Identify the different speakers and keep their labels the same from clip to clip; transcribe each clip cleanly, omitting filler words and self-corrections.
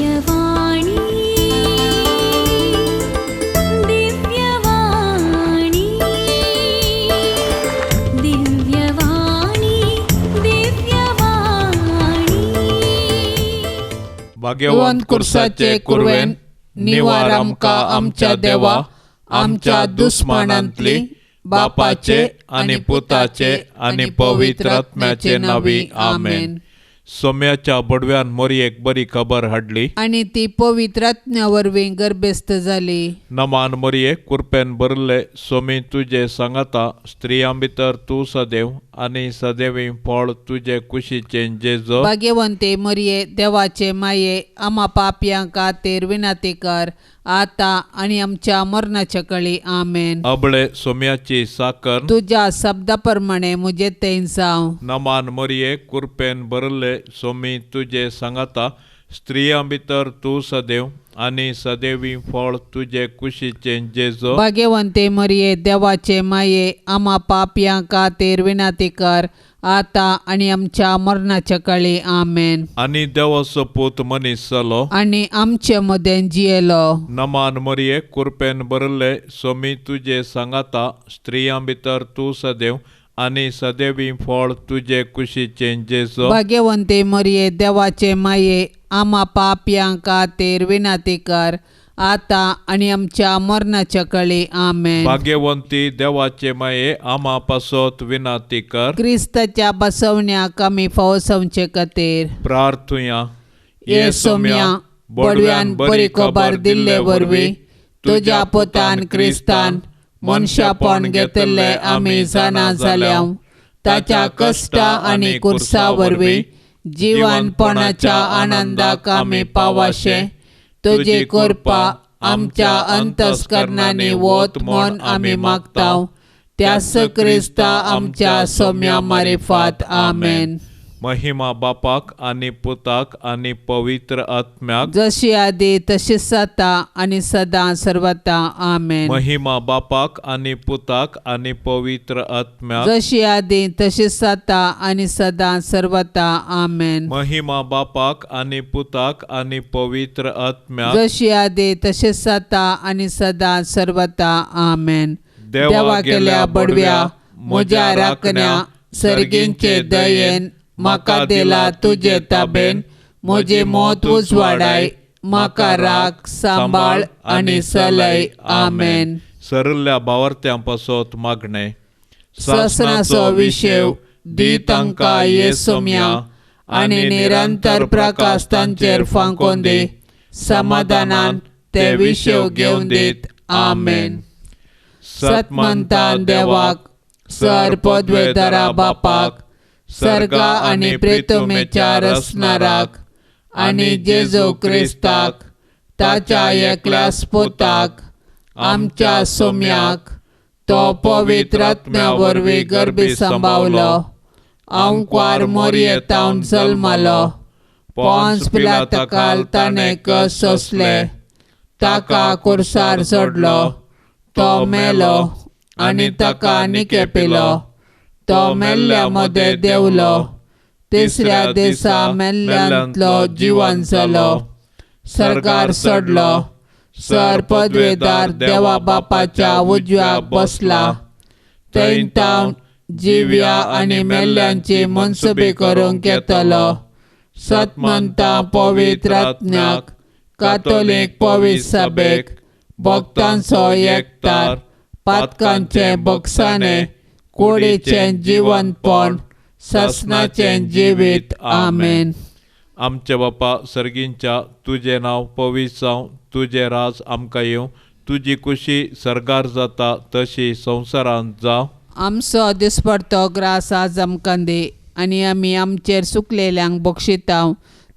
Speaker 1: दिव्यवाणी दिव्यवाणी दिव्यवाणी दिव्यवाणी.
Speaker 2: भाग्यवंत कुर्साचे कुरवेन निवार आमकां आमच्या देवा आमच्या दुस्मानांतली बापाचे आनी पुताचे आनी पवित्र आत्म्याचे नांवी आमेन. सोम्याच्या बडव्यान मोरयेक बरी खबर हाडली
Speaker 3: आनी ती पवित्र आत्म्या वरवीं गर्भेस्त जाली.
Speaker 2: नमान मोरये कुरपेन भरले सोमी तुजे सांगाता स्त्रियां भितर तूं सदैव आनी सदैवी फळ तुजे कुशीचें जेजो.
Speaker 3: भाग्यवंते मरये देवाचे माये आमा पापयां खातीर विनंती कर आतां आनी आमच्या मरणाच्या कळी. आमेन.
Speaker 2: अबळे सोम्याची साकर
Speaker 3: तुज्या शब्दा प्रमाणे म्हजे थंय जावं.
Speaker 2: नमान मोरये कुरपेन भरले सोमी तुजे सांगाता स्त्रियां भितर तूं सदैव आनी सदैवी फळ तुजे कुशीचें जेजो.
Speaker 3: भाग्यवंते मरये देवाचे माये आमा पापयां खातीर विनंती कर आतां आनी आमच्या मरणाच्या कळी. आमेन.
Speaker 2: आनी देवाचो पूत मनीस जालो
Speaker 3: आनी आमचे मदें जियेलो.
Speaker 2: नमान मोरये कुरपेन भरले सोमी तुजे सांगाता स्त्रियां भितर तूं सदैव आनी सदैवी फळ तुजे कुशीचें जेजो.
Speaker 3: भाग्यवंते मरये देवाचे माये आमा पापयां खातीर विनंती कर आतां आनी आमच्या मरणाच्या कळी. आमेन.
Speaker 2: भाग्यवंती देवाचे माये आमा पासत विनंती कर.
Speaker 3: क्रिस्ताच्या बसवण्याक आमी फावोसवचे खातीर
Speaker 2: प्रार्थुया.
Speaker 3: ये सोम्या बडव्यान बरी खबर दिल्ले वरवीं तुज्या पुतान क्रिस्तान मनशापण घेतिल्ले आमी जाणा जाल्या. ताच्या कश्टा आनी कुर्सा वरवीं जिवनपणाच्या आनंदाक आमी पावाशे तुजी कृपा आमच्या अंतस्करणांनी वत म्हूण आमी मागता. त्यास क्रिस्ता आमच्या सोम्या मारिफात. आमेन.
Speaker 2: महिमा बापाक आनी पुताक आनी पवित्र आत्म्याक
Speaker 3: जशी आदी तशीच आतां आनी सदां सर्वता. आमेन.
Speaker 2: महिमा बापाक आनी पुताक आनी पवित्र आत्म्याक
Speaker 3: जशी आदी तशीच आतां आनी सदां सर्वता. आमेन.
Speaker 2: महिमा बापाक आनी पुताक आनी पवित्र आत्म्याक
Speaker 3: जशी आदी तशीच आतां आनी सदां सर्वता. आमेन. देवा केल्या बडव्या म्हज्या राखण्या सर्गींचे दयेन म्हाका दिला तुजे ताबेन म्हजे मत उजवाडाय म्हाका राख सांबाळ आनी सलय. आमेन.
Speaker 2: सरल्या बावर्त्यां पासत मागणें.
Speaker 3: ससनाचो विशेव दी तांकां ये सोम्या आनी निरंतर प्रकाश तांचेर फांकोवन दी. समाधानान ते विशेव घेवन दीत. आमेन. सतमंतान देवाक सर पदवेदारा बापाक सर्गा आनी प्रितमेच्या रचणाराक आनी जेजू क्रिस्ताक ताच्या एकल्या पुताक आमच्या सोम्याक तो पवित्र आत्म्या वरवीं गर्भी सांबावलो. आंकवार मोरयेतावन जल्मलो. पोन्स पिलाताकाल ताणें कश्ट सोंसले. ताका कुर्सार चडलो. तो मेलो आनी ताका निकेपिलो. तो मेल्ल्या मदें देंवलो. तिसऱ्या दिसा मेल्ल्यांतलो जिवन जालो. सर्गार चडलो. सर पदवेदार देवा बापाच्या उजव्याक बसला. थंय तावन जिव्या आनी मेल्ल्यांची मनसुबी करूंक येतलो. सतमंता पवित्र आत्म्याक कातोलीक पवित्र सभेक भक्तांचो एकतार पातकांचें बक्षाणें कुडीचें जिवनपण सासणाचें जिवीत. आमेन.
Speaker 2: आमच्या बापा सर्गींच्या तुजें नांव पवित्र जावं, तुजें राज आमकां येवं, तुजी कुशी सर्गार जाता तशी संवसारांत जावं.
Speaker 3: आमचो दिसपडतो ग्रास आज आमकां दी आनी आमी आमचेर सुकलेल्यांक बक्षितांव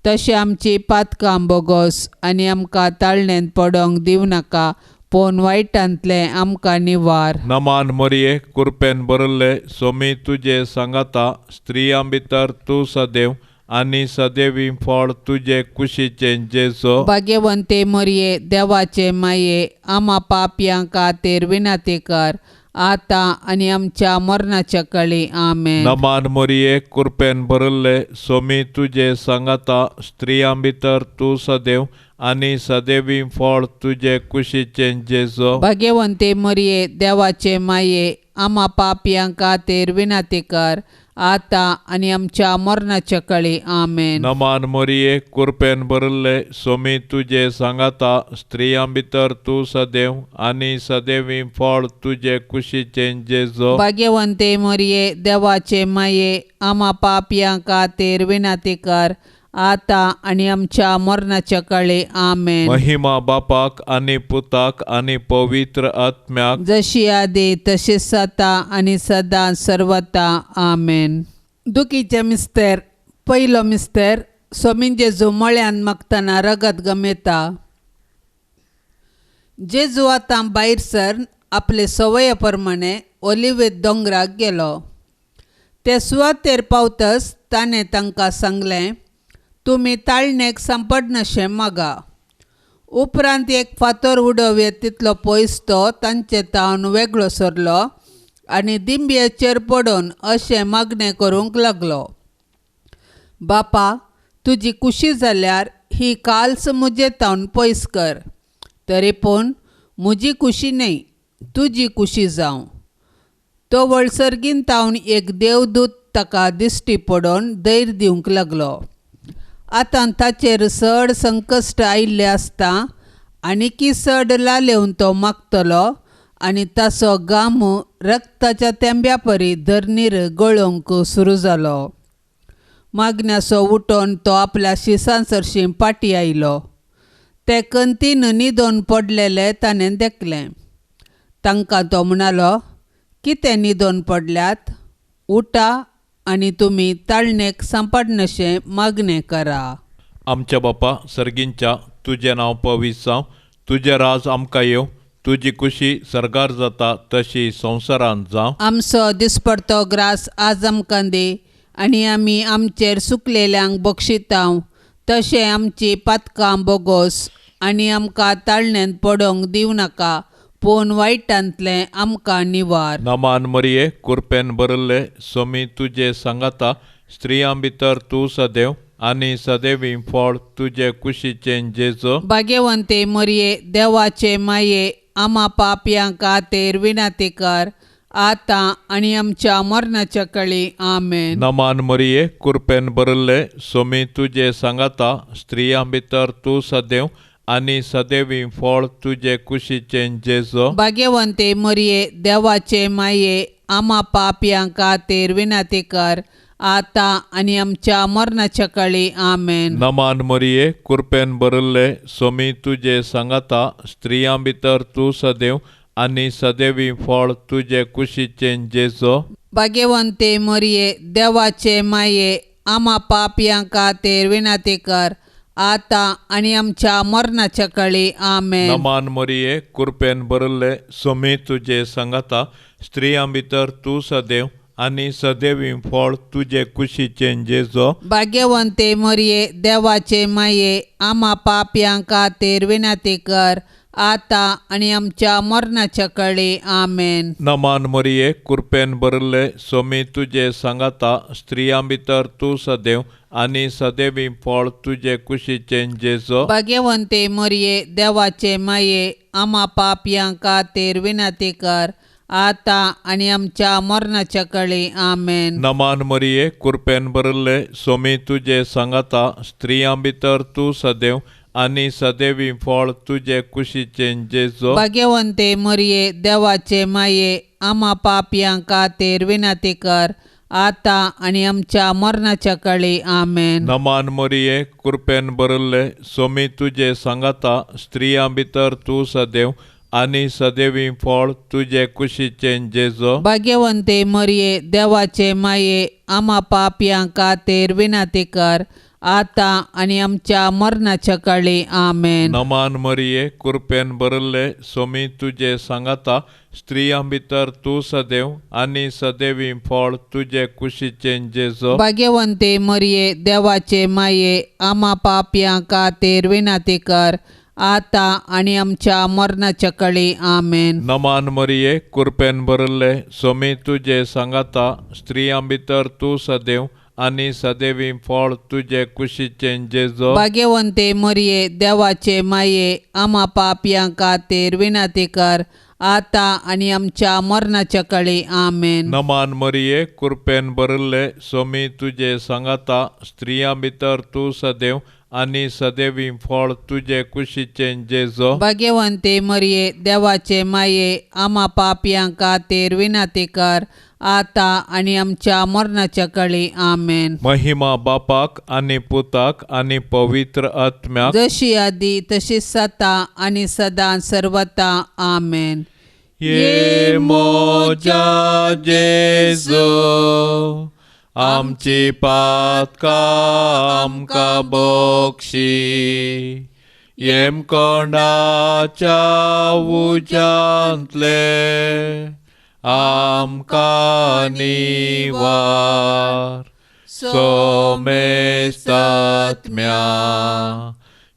Speaker 3: तशें आमची पातकां बोगोस आनी आमकां ताळणेंत पडोंक दिवं नाका पूण वायटांतलें आमकां निवार.
Speaker 2: नमान मोरये कुरपेन भरले सोमी तुजे सांगाता स्त्रियां भितर तूं सदैव आनी सदैवी फळ तुजे कुशीचें जेजो.
Speaker 3: भाग्यवंते मोरये देवाचे माये आमा पापयां खातीर विनंती कर आतां आनी आमच्या मरणाच्या काळी. आमेन.
Speaker 2: नमान मोरये, कृपेन भरिल्ले, सोमी तुजे सांगाता, स्त्रियां भितर तूं सदैव आनी सदैवी फळ तुजे कुशीचें जेजू.
Speaker 3: भाग्यवंते मरिये, देवाचे माये, आमा पापयां खातीर विनंती कर, आतां आनी आमच्या मरणाच्या काळी. आमेन.
Speaker 2: नमान मोरये, कृपेन भरिल्ले, सोमी तुजे सांगाता, स्त्रियां भितर तूं सदैव आनी सदैवी फळ तुजे कुशीचें जेजू.
Speaker 3: भाग्यवंते मरिये, देवाचे माये, आमा पापयां खातीर विनंती कर, आतां आनी आमच्या मरणाच्या काळी. आमेन.
Speaker 2: महिमा बापाक आनी पुताक आनी पवित्र आत्म्याक,
Speaker 3: जशी आदी तशी सता आनी सदां सर्वता. आमेन. दुखीचे मिस्तेर. पयलो मिस्तेर. सोमीन जेजू मळ्यान मागतना रगत गमेता. जेजू आतां भायर सर आपले सवये प्रमाणे ओलिवेत दोंगराक गेलो. ते सुवातेर पावतच ताणें तांकां सांगलें, तुमी ताळणेक सांपडनाशें मागा. उपरांत एक फातर उडोवये तितलो पयस तो तांचे तावन वेगळो सरलो आनी दिंब्येचेर पडून अशें मागणें करूंक लागलो, बापा, तुजी कुशी जाल्यार ही काल्स म्हजे तावन पयस कर, तरी पूण म्हजी कुशी न्हय, तुजी कुशी जावं. तो वळसर्गीन तावन एक देवदूत ताका दिश्टी पडून धैर्य दिवंक लागलो. आतां ताचेर चड संकश्ट आयिल्लें आसता आनीकी चड लालेवन तो मागतलो आनी ताचो घाम रक्ताच्या तेंब्या परी धरणीर गळोवंक सुरू जालो. मागण्याचो उठोन तो आपल्या शिसां सरशीं पाटी आयलो. ते कंतीन न्हिदोन पडलेले ताणें देखलें. तांकां तो म्हणालो, कितें न्हिदोन पडल्यात? उठा आनी तुमी ताळणेक सांपडनाशें मागणें करा.
Speaker 2: आमच्या बापा सर्गींच्या, तुजें नांव पवित्र जावं, तुजें राज आमकां येवं, तुजी कुशी सर्गार जाता तशी संवसारांत जावं.
Speaker 3: आमचो दिसपडतो ग्रास आज आमकां दी आनी आमी आमचेर सुकलेल्यांक बक्षितांव, तशें आमची पातकां बोगोस आनी आमकां ताळण्यांत पडोवंक दिवं नाका, पूण वायटांतलें आमकां निवार.
Speaker 2: नमान मरिये, कृपेन भरिल्ले, सोमी तुजे सांगाता, स्त्रियां भितर तूं सदैव आनी सदैवी फळ तुजे कुशीचें जेजू.
Speaker 3: भाग्यवंते मरिये, देवाचे माये, आमा पापयां खातीर विनंती कर, आतां आनी आमच्या मरणाच्या काळी. आमेन.
Speaker 2: नमान मरिये, कृपेन भरिल्ले, सोमी तुजे सांगाता, स्त्रियां भितर तूं सदैव आनी सदैवी फळ तुजे कुशीचें जेजू.
Speaker 3: भाग्यवंते मरिये, देवाचे माये, आमा पापयां खातीर विनंती कर, आतां आनी आमच्या मरणाच्या काळी. आमेन.
Speaker 2: नमान मरिये, कृपेन भरिल्ले, सोमी तुजे सांगाता, स्त्रियां भितर तूं सदैव आनी सदैवी फळ तुजे कुशीचें जेजू.
Speaker 3: भाग्यवंते मरिये, देवाचे माये, आमा पापयां खातीर विनंती कर, आतां आनी आमच्या मरणाच्या काळी. आमेन.
Speaker 2: नमान मरिये, कृपेन भरिल्ले, सोमी तुजे सांगाता, स्त्रियां भितर तूं सदैव आनी सदैवी फळ तुजे कुशीचें जेजू.
Speaker 3: भाग्यवंते मरिये, देवाचे माये, आमा पापयां खातीर विनंती कर, आतां आनी आमच्या मरणाच्या काळी. आमेन.
Speaker 2: नमान मरिये, कृपेन भरिल्ले, सोमी तुजे सांगाता, स्त्रियां भितर तूं सदैव आनी सदैवी फळ तुजे कुशीचें जेजू.
Speaker 3: भाग्यवंते मरिये, देवाचे माये, आमा पापयां खातीर विनंती कर, आतां आनी आमच्या मरणाच्या काळी. आमेन.
Speaker 2: नमान मरिये, कृपेन भरिल्ले, सोमी तुजे सांगाता, स्त्रियां भितर तूं सदैव आनी सदैवी फळ तुजे कुशीचें जेजू.
Speaker 3: भाग्यवंते मरिये, देवाचे माये, आमा पापयां खातीर विनंती कर, आतां आनी आमच्या मरणाच्या काळी. आमेन.
Speaker 2: नमान मरिये, कृपेन भरिल्ले, सोमी तुजे सांगाता, स्त्रियां भितर तूं सदैव आनी सदैवी फळ तुजे कुशीचें जेजू.
Speaker 3: भाग्यवंते मरिये, देवाचे माये, आमा पापयां खातीर विनंती कर, आतां आनी आमच्या मरणाच्या काळी. आमेन.
Speaker 2: नमान मरिये, कृपेन भरिल्ले, सोमी तुजे सांगाता, स्त्रियां भितर तूं सदैव आनी सदैवी फळ तुजे कुशीचें जेजू.
Speaker 3: भाग्यवंते मरिये, देवाचे माये, आमा पापयां खातीर विनंती कर, आतां आनी आमच्या मरणाच्या कळी. आमेन.
Speaker 2: नमान मरिये, कृपेन भरिल्ले, स्वामी तुजे सांगाता, स्त्रियां भितर तूं सदैव आनी सदैवी फळ तुजे कुशीचें जेजू.
Speaker 3: भाग्यवंते मरिये, देवाचे माये, आमा पापयां खातीर विनंती कर, आतां आनी आमच्या मरणाच्या कळी. आमेन.
Speaker 2: नमान मरिये, कृपेन भरिल्ले, स्वामी तुजे सांगाता, स्त्रियां भितर तूं सदैव आनी सदैवी फळ तुजे कुशीचें जेजू.
Speaker 3: भाग्यवंते मरिये, देवाचे माये, आमा पापयां खातीर विनंती कर, आतां आनी आमच्या मरणाच्या कळी. आमेन.
Speaker 2: महिमा बापाक आनी पुताक आनी पवित्र आत्म्याक,
Speaker 3: जशी आदी तशी सता आनी सदां सर्वता. आमेन.
Speaker 2: ये मोजा जेजू, आमची पातकां आमकां बक्षी, येमकोंडाच्या उज्यांतले आमकां निवार. सोमेस्तात्म्या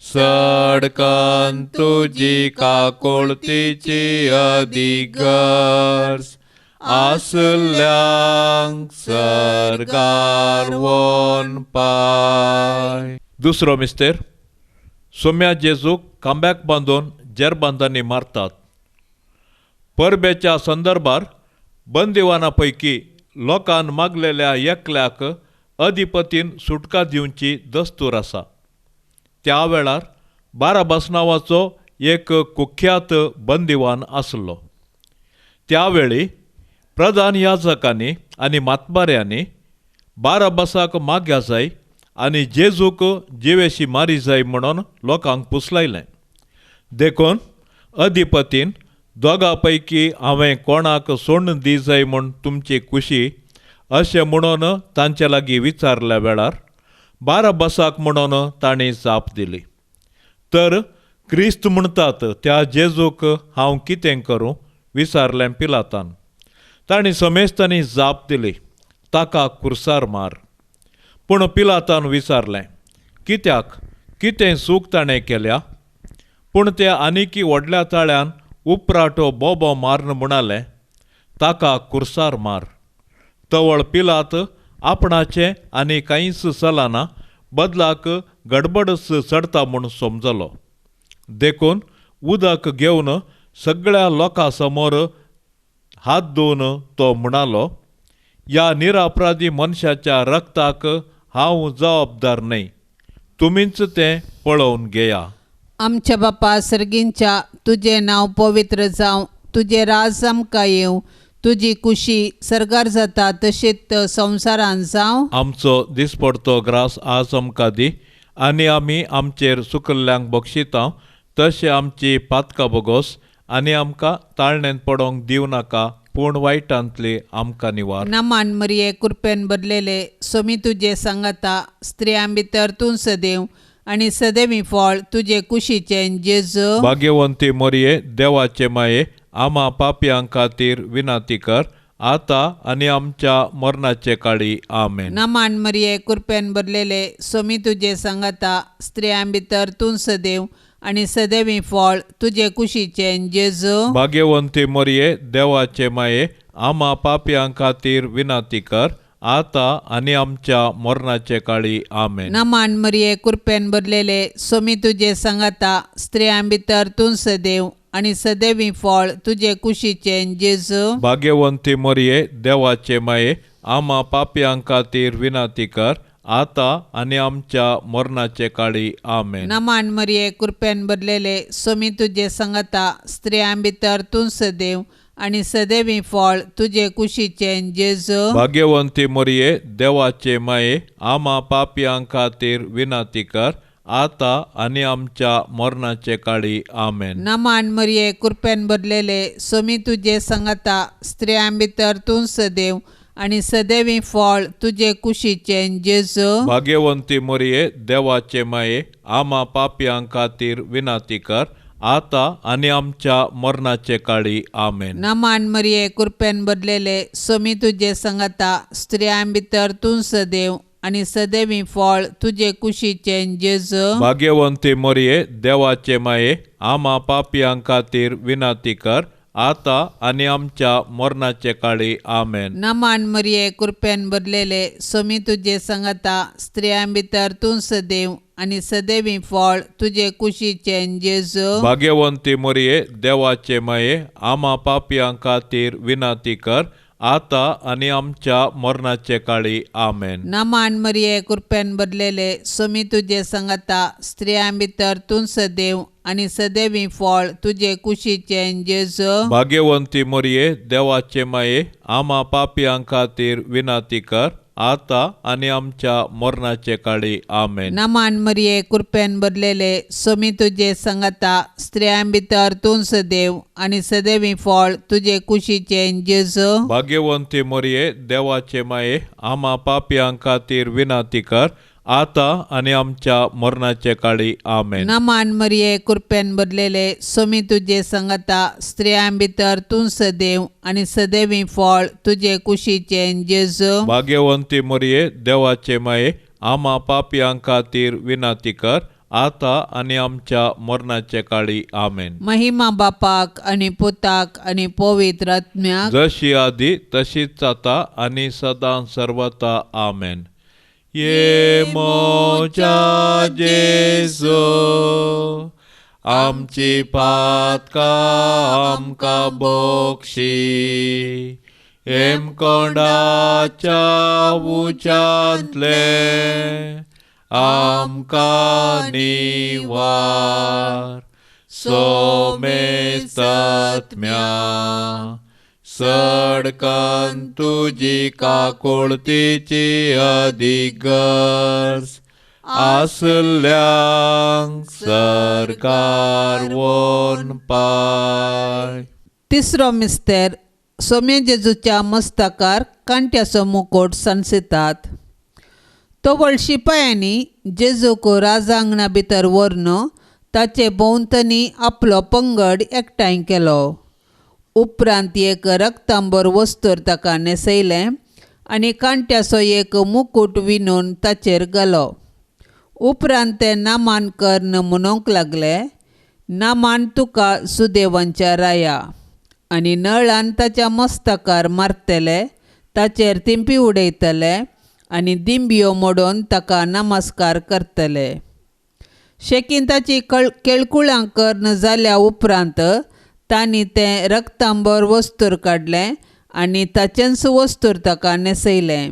Speaker 2: सडकन तुजी काकोळतीची अधिगर्ज आसल्यांक सर्गार वोन पाय. दुसरो मिस्तेर. सोम्या जेजूक खांब्याक बांदून जेरबांदांनी मारतात. परबेच्या संदर्भार बंदिवाना पैकी लोकान मागलेल्या एकल्याक अधिपतीन सुटका दिवची दस्तूर आसा. त्या वेळार बाराबास नांवाचो एक कुख्यात बंदिवान आसलो. त्यावेळी प्रधान याजकांनी आनी मातबाऱ्यांनी बाराबासाक माग्या जाय आनी जेजूक जिवेशी मारी जाय म्हणून लोकांक पुसलायलें. देखून अधिपतीन दोगां पैकी हांवें कोणाक सोडून दी जाय म्हूण तुमची खुशी अशें म्हणून तांचे लागीं विचारल्या वेळार बाराबासाक म्हणून तांणी जाप दिली. तर क्रिस्त म्हणटात त्या जेजूक हांव कितें करूं विचारलें पिलातान. तांणी समेस्तांनी जाप दिली, ताका खुर्सार मार. पूण पिलातान विचारलें, कित्याक, कितें चूक ताणें केल्या? पूण ते आनीकी व्हडल्या ताळ्यान उपराटो बोबो मारून म्हणाले, ताका खुर्सार मार. तवळ पिलात आपणाचें आनी कांयच चलना, बदलाक गडबडच चडता म्हूण समजलो. देखून उदक घेवन सगळ्या लोकां समोर हात धुवन तो म्हणालो, ह्या निरापराधी मनशाच्या रक्ताक हांव जबाबदार न्हय, तुमीच तें पळोवन घेया.
Speaker 3: आमच्या बापा सर्गींच्या, तुजें नांव पवित्र जावं, तुजें राज आमकां येवं, तुजी कुशी सर्गार जाता तशीच संवसारान जावं.
Speaker 2: आमचो दिसपडतो ग्रास आज आमकां दी, आनी आमी आमचेर चुकल्ल्यांक बक्षिता तशें आमची पातकां बोगोस, आनी आमकां ताळणेंत पडोंक दिवं नाका, पूण वायटांतली आमकां निवार.
Speaker 3: नमान मरिये, कृपेन भरलेले, स्वामी तुजे सांगाता, स्त्रियां भितर तूं सदैव आनी सदैवी फळ तुजे कुशीचें जेजू.
Speaker 2: भाग्यवंती मरिये, देवाचे माये, आमा पापयां खातीर विनंती कर, आतां आनी आमच्या मरणाचे काळी. आमेन.
Speaker 3: नमान मरिये, कृपेन भरलेले, स्वामी तुजे सांगाता, स्त्रियां भितर तूं सदैव आनी सदैवी फळ तुजे कुशीचें जेजू.
Speaker 2: भाग्यवंती मरिये, देवाचे माये, आमा पापयां खातीर विनंती कर, आतां आनी आमच्या मरणाचे काळी. आमेन.
Speaker 3: नमान मरिये, कृपेन भरलेले, स्वामी तुजे सांगाता, स्त्रियां भितर तूं सदैव आनी सदैवी फळ तुजे कुशीचें जेजू.
Speaker 2: भाग्यवंती मरिये, देवाचे माये, आमा पापयां खातीर विनंती कर, आतां आनी आमच्या मरणाचे काळी. आमेन.
Speaker 3: नमान मरिये, कृपेन भरलेले, स्वामी तुजे सांगाता, स्त्रियां भितर तूं सदैव आनी सदैवी फळ तुजे कुशीचें जेजू.
Speaker 2: भाग्यवंती मरिये, देवाचे माये, आमा पापयां खातीर विनंती कर, आतां आनी आमच्या मरणाचे काळी. आमेन.
Speaker 3: नमान मरिये, कृपेन भरलेले, स्वामी तुजे सांगाता, स्त्रियां भितर तूं सदैव आनी सदैवी फळ तुजे कुशीचें जेजू.
Speaker 2: भाग्यवंती मरिये, देवाचे माये, आमा पापयां खातीर विनंती कर, आतां आनी आमच्या मरणाचे काळी. आमेन.
Speaker 3: नमान मरिये, कृपेन भरलेले, स्वामी तुजे सांगाता, स्त्रियां भितर तूं सदैव आनी सदैवी फळ तुजे कुशीचें जेजू.
Speaker 2: भाग्यवंती मरिये, देवाचे माये, आमा पापयां खातीर विनंती कर, आतां आनी आमच्या मरणाचे काळी. आमेन.
Speaker 3: नमान मरिये, कृपेन भरलेले, सोमी तुजे संगता, स्त्रियां भितर तूं सदैव आनी सदैवी फळ तुजे कुशीचें जेजू.
Speaker 2: भाग्यवंती मरिये, देवाचे माये, आमा पापयां खातीर विनंती कर, आतां आनी आमच्या मरणाचे काळी. आमेन.
Speaker 3: नमान मरिये, कृपेन भरलेले, सोमी तुजे संगता, स्त्रियां भितर तूं सदैव आनी सदैवी फळ तुजे कुशीचें जेजू.
Speaker 2: भाग्यवंती मरिये, देवाचे माये, आमा पापयां खातीर विनंती कर, आतां आनी आमच्या मरणाचे काळी. आमेन.
Speaker 3: नमान मरिये, कृपेन भरलेले, सोमी तुजे संगता, स्त्रियां भितर तूं सदैव आनी सदैवी फळ तुजे कुशीचें जेजू.
Speaker 2: भाग्यवंती मरिये, देवाचे माये, आमा पापयां खातीर विनंती कर, आतां आनी आमच्या मरणाचे काळी. आमेन.
Speaker 3: नमान मरिये, कृपेन भरलेले, सोमी तुजे संगता, स्त्रियां भितर तूं सदैव आनी सदैवी फळ तुजे कुशीचें जेजू.
Speaker 2: भाग्यवंती मरिये, देवाचे माये, आमा पापयां खातीर विनंती कर, आतां आनी आमच्या मरणाचे काळी. आमेन.
Speaker 3: महिमा बापाक आनी पुताक आनी पवित्र आत्म्याक,
Speaker 2: जशी आदी तशीच आतां आनी सदां सर्वता. आमेन. ये मोजा जेजू, आमची पातकां आमकां बक्षी, हेमकोंडाच्या उच्यांतले आमकां निवार, सोमेस्तात्म्या सडकन तुजी काकुळतीची अदीक गरज आसल्यांक सरकार वोन पाय.
Speaker 3: तिसरो मिस्तेर, सोम्या जेजूच्या मस्तकार कांट्याचो मुकोट सांडसितात. तवळ शिपायांनी जेजूक राजांगणा भितर व्हरून ताचे भोंवतणी आपलो पंगड एकठांय केलो. उपरांत एक रक्तांबर वस्तूर ताका न्हेसयलें आनी कांट्याचो एक मुकूट विणून ताचेर घालो. उपरांत ते नामान कर्ण म्हणूंक लागले, नामान तुका सुदेवांच्या राया, आनी नळान ताच्या मस्तकार मारतले, ताचेर तिंपी उडयतले आनी दिंबियो मोडून ताका नमस्कार करतले. शेकीन ताची केळकुळां कर्ण जाल्या उपरांत तांणी तें रक्तांबर वस्तूर काडलें आनी ताचेंच वस्तूर ताका न्हेसयलें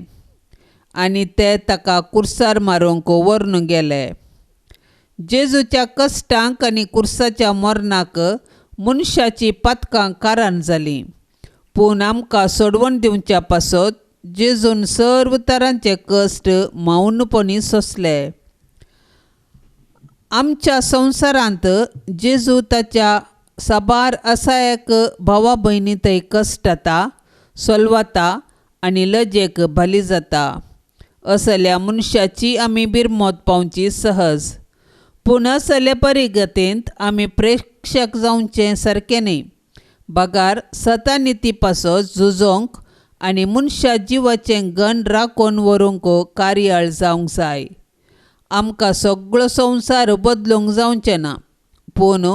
Speaker 3: आनी ते ताका कुर्सार मारूंक व्हरून गेले. जेजूच्या कश्टांक आनी कुर्साच्या मरणाक मनशाची पातकां कारण जालीं, पूण आमकां सोडवण दिवच्या पासत जेजून सर्व तरांचे कश्ट मौनपणी सोंसले. आमच्या संवसारांत जेजू ताच्या साबार असायक भावा भयणी थंय कश्ट जाता, सोलवता आनी लजेक भाली जाता. असल्या मनशाची आमी बिरमोत पावची सहज, पूण असले परिगतींत आमी प्रेक्षक जावचें सारकें न्ही, बगार सतानिती पासत झुजोंक आनी मनशा जिवाचें गण राखून व्हरूंक कार्याळ जावंक जाय. आमकां सगळो संवसार बदलूंक जावचें ना, पूण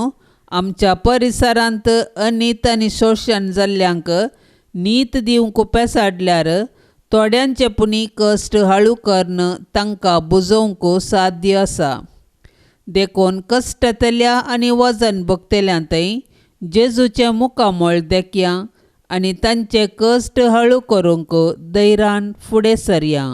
Speaker 3: आमच्या परिसरांत अनीत आनी शोशण जाल्ल्यांक नीत दिवंक पेसाडल्यार थोड्यांचे पुणी कश्ट हाळू करून तांकां बुजोवंक साध्य आसा. देखून कश्टांतल्या आनी वजन भोगतल्यां थंय जेजूचें मुखामळ देखया आनी तांचे कश्ट हळू करूंक धैर्यान फुडें सरया.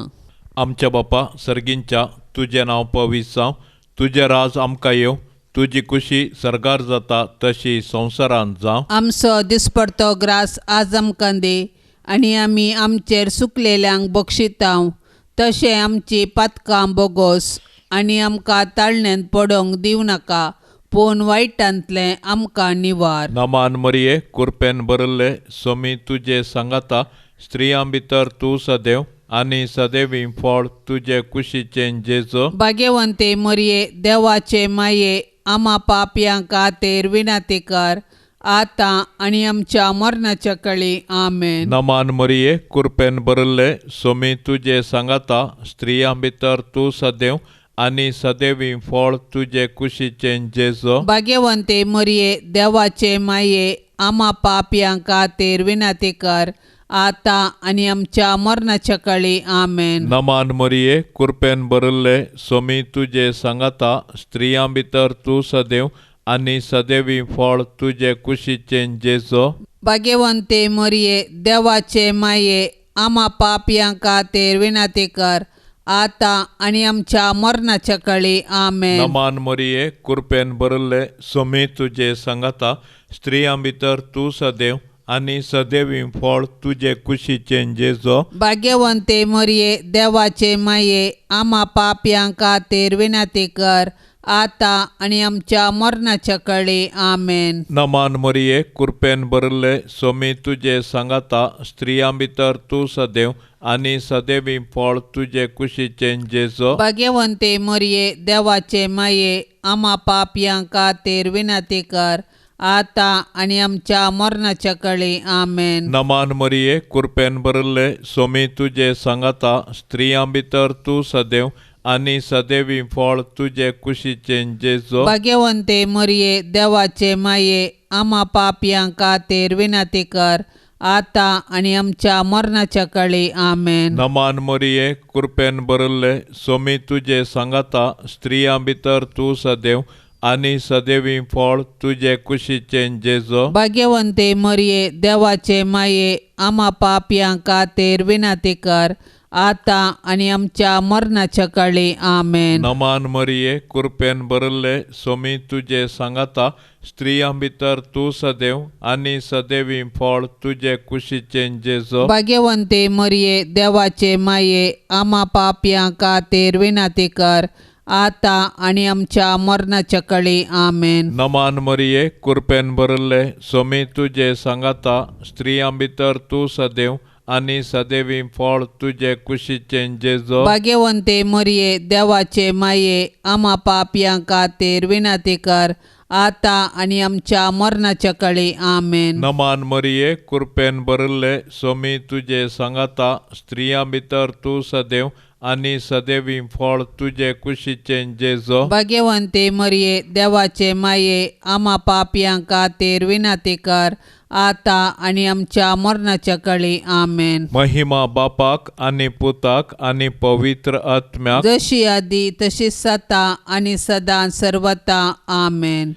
Speaker 2: आमच्या बापा सर्गींच्या, तुजें नांव पवित्र जावं, तुजें राज आमकां येवं, तुजी खुशी सर्गार जाता तशी संवसारांत जावं.
Speaker 3: आमचो दिसपडतो ग्रास आज आमकां दी आनी आमी आमचेर सुकलेल्यांक बक्षितांव तशें आमची पातकां बोगोस आनी आमकां ताळण्यांत पडोवंक दिवं नाका, पूण वायटांतलें आमकां निवार.
Speaker 2: नमान मरिये, कुरपेन भरिल्ले, सोमी तुजे सांगाता, स्त्रियां भितर तूं सदैव आनी सदैवी फळ तुजे कुशीचें जेजू.
Speaker 3: भाग्यवंते मरिये, देवाचे माये, आमा पापयां खातीर विनंती कर, आतां आनी आमच्या मरणाच्या कळी. आमेन.
Speaker 2: नमान मरिये, कुरपेन भरिल्ले, सोमी तुजे सांगाता, स्त्रियां भितर तूं सदैव आनी सदैवी फळ तुजे कुशीचें जेजो.
Speaker 3: भाग्यवंते मरिये, देवाचे माये, आमा पापयां खातीर विनंती कर, आतां आनी आमच्या मरणाच्या कळी. आमेन.
Speaker 2: नमान मरिये, कुरपेन भरिल्ले, सोमी तुजे सांगाता, स्त्रियां भितर तूं सदैव आनी सदैवी फळ तुजे कुशीचें जेजो.
Speaker 3: भाग्यवंते मरिये, देवाचे माये, आमा पापयां खातीर विनंती कर, आतां आनी आमच्या मरणाच्या कळी. आमेन.
Speaker 2: नमान मरिये, कुरपेन भरिल्ले, सोमी तुजे सांगाता, स्त्रियां भितर तूं सदैव आनी सदैवी फळ तुजे कुशीचें जेजो.
Speaker 3: भाग्यवंते मरिये, देवाचे माये, आमा पापयां खातीर विनंती कर, आतां आनी आमच्या मरणाच्या कळी. आमेन.
Speaker 2: नमान मरिये, कुरपेन भरिल्ले, सोमी तुजे सांगाता, स्त्रियां भितर तूं सदैव आनी सदैवी फळ तुजे कुशीचें जेजो.
Speaker 3: भाग्यवंते मरिये, देवाचे माये, आमा पापयां खातीर विनंती कर, आतां आनी आमच्या मरणाच्या कळी. आमेन.
Speaker 2: नमान मरिये, कुरपेन भरिल्ले, सोमी तुजे सांगाता, स्त्रियां भितर तूं सदैव आनी सदैवी फळ तुजे कुशीचें जेजो.
Speaker 3: भाग्यवंते मरिये, देवाचे माये, आमा पापयां खातीर विनंती कर, आतां आनी आमच्या मरणाच्या कळी. आमेन.
Speaker 2: नमान मरिये, कुरपेन भरिल्ले, सोमी तुजे सांगाता, स्त्रियां भितर तूं सदैव आनी सदैवी फळ तुजे कुशीचें जेजो.
Speaker 3: भाग्यवंते मरिये, देवाचे माये, आमा पापयां खातीर विनंती कर, आतां आनी आमच्या मरणाच्या कळी. आमेन.
Speaker 2: नमान मरिये, कुरपेन भरिल्ले, सोमी तुजे सांगाता, स्त्रियां भितर तूं सदैव आनी सदैवी फळ तुजे कुशीचें जेजो.
Speaker 3: भाग्यवंते मरिये, देवाचे माये, आमा पापयां खातीर विनंती कर, आतां आनी आमच्या मरणाच्या कळी. आमेन.
Speaker 2: नमान मरिये, कुरपेन भरिल्ले, सोमी तुजे सांगाता, स्त्रियां भितर तूं सदैव आनी सदैवी फळ तुजे कुशीचें जेजो.
Speaker 3: भाग्यवंते मरिये, देवाचे माये, आमा पापयां खातीर विनंती कर, आतां आनी आमच्या मरणाच्या कळी. आमेन.
Speaker 2: नमान मरिये, कुरपेन भरिल्ले, सोमी तुजे सांगाता, स्त्रियां भितर तूं सदैव आनी सदैवी फळ तुजे कुशीचें जेजो.
Speaker 3: भाग्यवंते मरिये, देवाचे माये, आमा पापयां खातीर विनंती कर, आतां आनी आमच्या मरणाच्या कळी. आमेन.
Speaker 2: महिमा बापाक आनी पुताक आनी पवित्र आत्म्याक,
Speaker 3: जशी आदी तशी सता आनी सदां सर्वता. आमेन.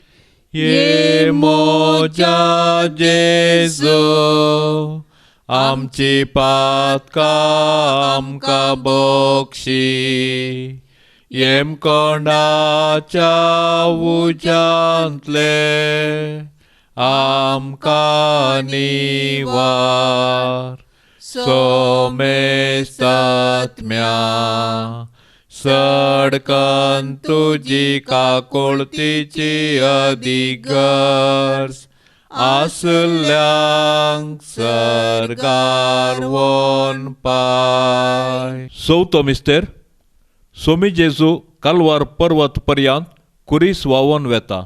Speaker 2: ये मोजा जेजू, आमची पातकां आमकां बक्षी, येमकोंडाच्या उज्यांतले आमकां निवार. सोमेस्तात्म्या सडकन तुजी काकुळतीची अधिगर्ज आसल्यांक सर्गार वोन पाय. चवथो मिस्तेर. सोमी जेजू कालवार पर्वत पर्यंत कुरीस व्हांवोन वेता.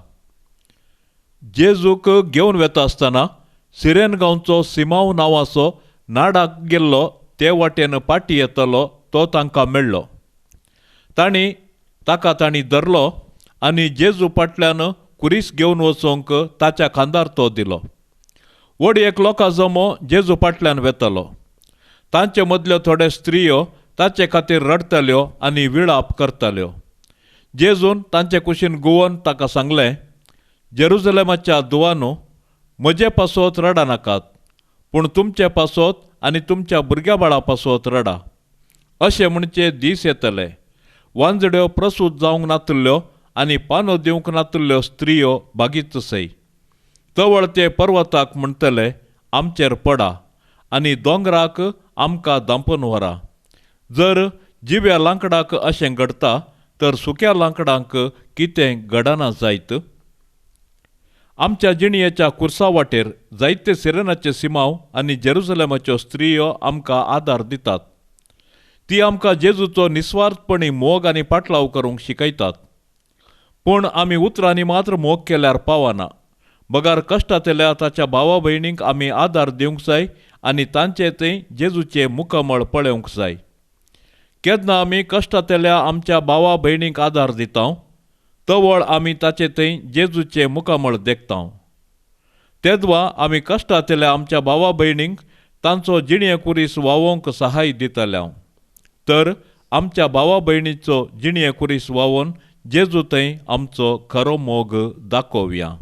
Speaker 2: जेजूक घेवन वेता आसतना सिरेन गांवचो सिमांव नांवाचो नाडाक गेल्लो ते वाटेन पाटी येतलो तो तांकां मेळ्ळो. तांणी ताका तांणी धरलो आनी जेजू फाटल्यान कुरीस घेवन वचोंक ताच्या खांदार तो दिलो. व्हड एक लोकां जमो जेजू फाटल्यान वेतालो. तांचे मदल्यो थोड्यो स्त्रियो ताचे खातीर रडटाल्यो आनी विळाप करताल्यो. जेजून तांचे कुशीन गुवोन ताका सांगलें, जेरुजलेमाच्या दुवानो, म्हजे पासत रडा नाकात, पूण तुमचे पासत आनी तुमच्या भुरग्या बाळा पासत रडा. अशें म्हणचे दीस येतले, वांजड्यो प्रसूत जावंक नातल्यो आनी पानो दिवंक नातल्यो स्त्रियो बागीत सय. तवळ ते पर्वताक म्हणटले, आमचेर पडा आनी दोंगराक आमकां धांपून व्हरा. जर जिव्या लांकडाक अशें घडटा तर सुक्या लांकडांक कितें घडना जायत? आमच्या जिणयेच्या कुर्सा वाटेर जायते सिरेनाचे सिमांव आनी जेरुजलेमाच्यो स्त्रियो आमकां आदार दितात. ती आमकां जेजूचो निस्वार्थपणी मोग आनी पाटलाव करूंक शिकयतात. पूण आमी उतरांनी मात्र मोग केल्यार पावना, बगार कश्टांतल्या ताच्या भावा भयणींक आमी आदार दिवंक जाय आनी तांचे थंय जेजूचें मुखामळ पळोवंक जाय. केन्ना आमी कश्टांतल्या आमच्या भावा भयणींक आदार दिता तवळ आमी ताचे थंय जेजूचें मुखामळ देखता. तेदवा आमी कश्टांतल्या आमच्या भावा भयणींक तांचो जिणये कुरीस वावोवंक सहाय दितले. तर आमच्या भावा भयणीचो जिणये कुरीस वावोवन जेजू थंय आमचो खरो मोग दाखोवया.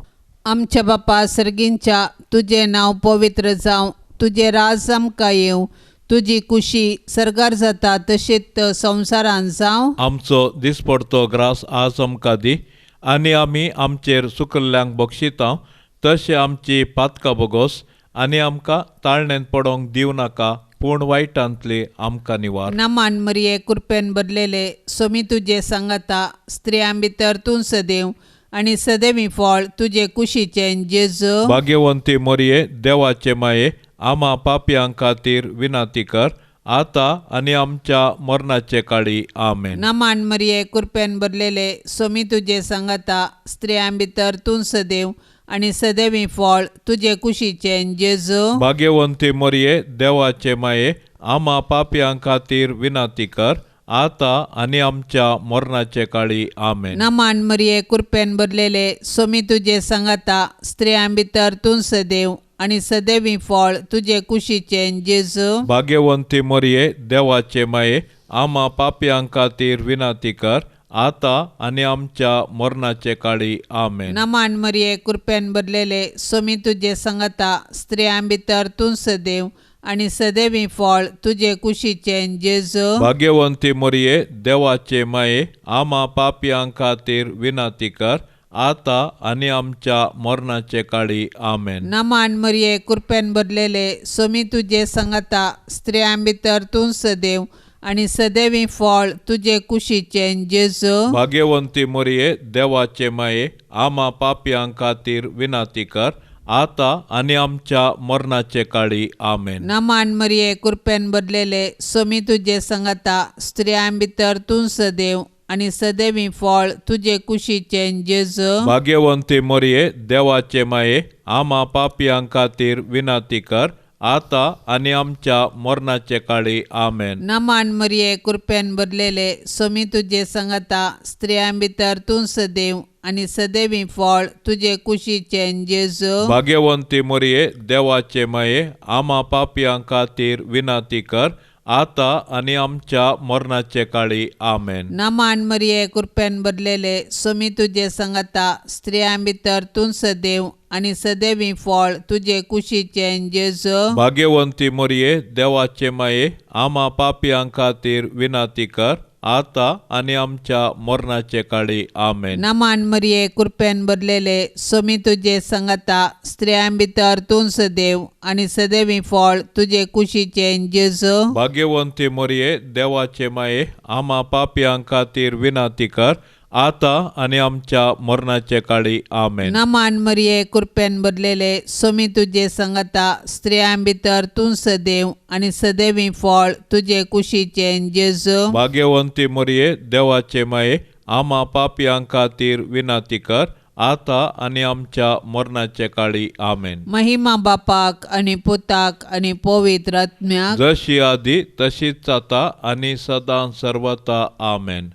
Speaker 3: आमच्या बापा सर्गींच्या, तुजें नांव पवित्र जावं, तुजें राज आमकां येवं, तुजी कुशी सर्गार जाता तशीच संवसारान जावं.
Speaker 2: आमचो दिसपडतो ग्रास आज आमकां दी आनी आमी आमचेर सुकल्ल्यांक बक्षिता तशें आमची पातकां बोगोस आनी आमकां ताळणेंत पडोंक दिवं नाका, पूण वायटांतली आमकां निवार.
Speaker 3: नमान मरिये, कृपेन भरलेले, सोमी तुजे सांगाता, स्त्रियां भितर तूं सदैव आनी सदैवी फळ तुजे कुशीचें जेजू.
Speaker 2: भाग्यवंती मरिये, देवाचे माये, आमा पापयां खातीर विनंती कर आतां आनी आमच्या मरणाचे काळी. आमेन.
Speaker 3: नमान मरिये, कृपेन भरलेले, सोमी तुजे सांगाता, स्त्रियां भितर तूं सदैव आनी सदैवी फळ तुजे कुशीचें जेजू.
Speaker 2: भाग्यवंती मरिये, देवाचे माये, आमा पापयां खातीर विनंती कर आतां आनी आमच्या मरणाचे काळी. आमेन.
Speaker 3: नमान मरिये, कृपेन भरलेले, सोमी तुजे सांगाता, स्त्रियां भितर तूं सदैव आनी सदैवी फळ तुजे कुशीचें जेजू.
Speaker 2: भाग्यवंती मरिये, देवाचे माये, आमा पापयां खातीर विनंती कर आतां आनी आमच्या मरणाचे काळी. आमेन.
Speaker 3: नमान मरिये, कृपेन भरलेले, सोमी तुजे सांगाता, स्त्रियां भितर तूं सदैव आनी सदैवी फळ तुजे कुशीचें जेजू.
Speaker 2: भाग्यवंती मरिये, देवाचे माये, आमा पापयां खातीर विनंती कर आतां आनी आमच्या मरणाचे काळी. आमेन.
Speaker 3: नमान मरिये, कृपेन भरलेले, सोमी तुजे सांगाता, स्त्रियां भितर तूं सदैव आनी सदैवी फळ तुजे कुशीचें जेजू.
Speaker 2: भाग्यवंती मरिये, देवाचे माये, आमा पापयां खातीर विनंती कर आतां आनी आमच्या मरणाचे काळी. आमेन.
Speaker 3: नमान मरिये, कृपेन भरलेले, सोमी तुजे सांगाता, स्त्रियां भितर तूं सदैव आनी सदैवी फळ तुजे कुशीचें जेजू.
Speaker 2: भाग्यवंती मरिये, देवाचे माये, आमा पापयां खातीर विनंती कर आतां आनी आमच्या मरणाचे काळी. आमेन.
Speaker 3: नमान मरिये, कृपेन भरलेले, सोमी तुजे सांगाता, स्त्रियां भितर तूं सदैव आनी सदैवी फळ तुजे कुशीचें जेजू.
Speaker 2: भाग्यवंती मरिये, देवाचे माये, आमा पापयां खातीर विनंती कर आतां आनी आमच्या मरणाचे काळी. आमेन.
Speaker 3: नमान मरिये, कृपेन भरलेले, सोमी तुजे सांगाता, स्त्रियां भितर तूं सदैव आनी सदैवी फळ तुजे कुशीचें जेजू.
Speaker 2: भाग्यवंती मरिये, देवाचे माये, आमा पापयां खातीर विनंती कर आतां आनी आमच्या मरणाचे काळी. आमेन.
Speaker 3: नमान मरिये, कृपेन भरलेले, सोमी तुजे सांगाता, स्त्रियां भितर तूं सदैव आनी सदैवी फळ तुजे कुशीचें जेजू.
Speaker 2: भाग्यवंती मरिये, देवाचे माये, आमा पापयां खातीर विनंती कर आतां आनी आमच्या मरणाचे काळी. आमेन.
Speaker 3: नमान मरिये, कृपेन भरलेले, सोमी तुजे सांगाता, स्त्रियां भितर तूं सदैव आनी सदैवी फळ तुजे कुशीचें जेजू.
Speaker 2: भाग्यवंती मरिये, देवाचे माये, आमा पापयां खातीर विनंती कर आतां आनी आमच्या मरणाचे काळी. आमेन.
Speaker 3: महिमा बापाक आनी पुताक आनी पवित्र आत्म्याक,
Speaker 2: जशी आदी तशीच आतां आनी सदां सर्वता. आमेन.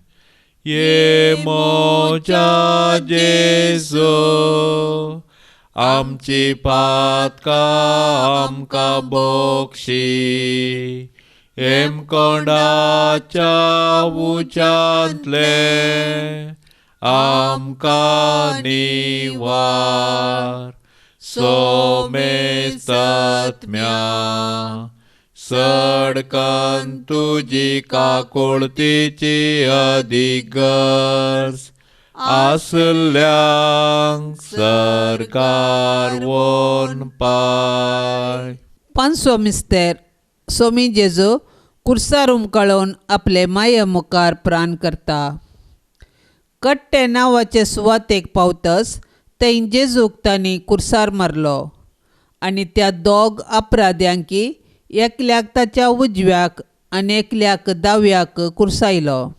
Speaker 2: ये मोजा जेजू, आमची पातकां आमकां बक्षी, हेमकोंडाच्या उच्यांतले आमकां निवार, सोमेस्तात्म्या सडकन तुजी काकुळतीची अदीक गरज आसल्यांक सरकार वोन पाय.
Speaker 3: पांचवो मिस्तेर. सोमी जेजू कुर्सार उमकळोवन आपले माये मुखार प्राण करता. कट्टे नांवाचे सुवातेक पावतच थंय जेजूक तांणी कुर्सार मारलो आनी त्या दोग अपराध्यांकी एकल्याक ताच्या उजव्याक आनी एकल्याक दाव्याक कुर्सायलो.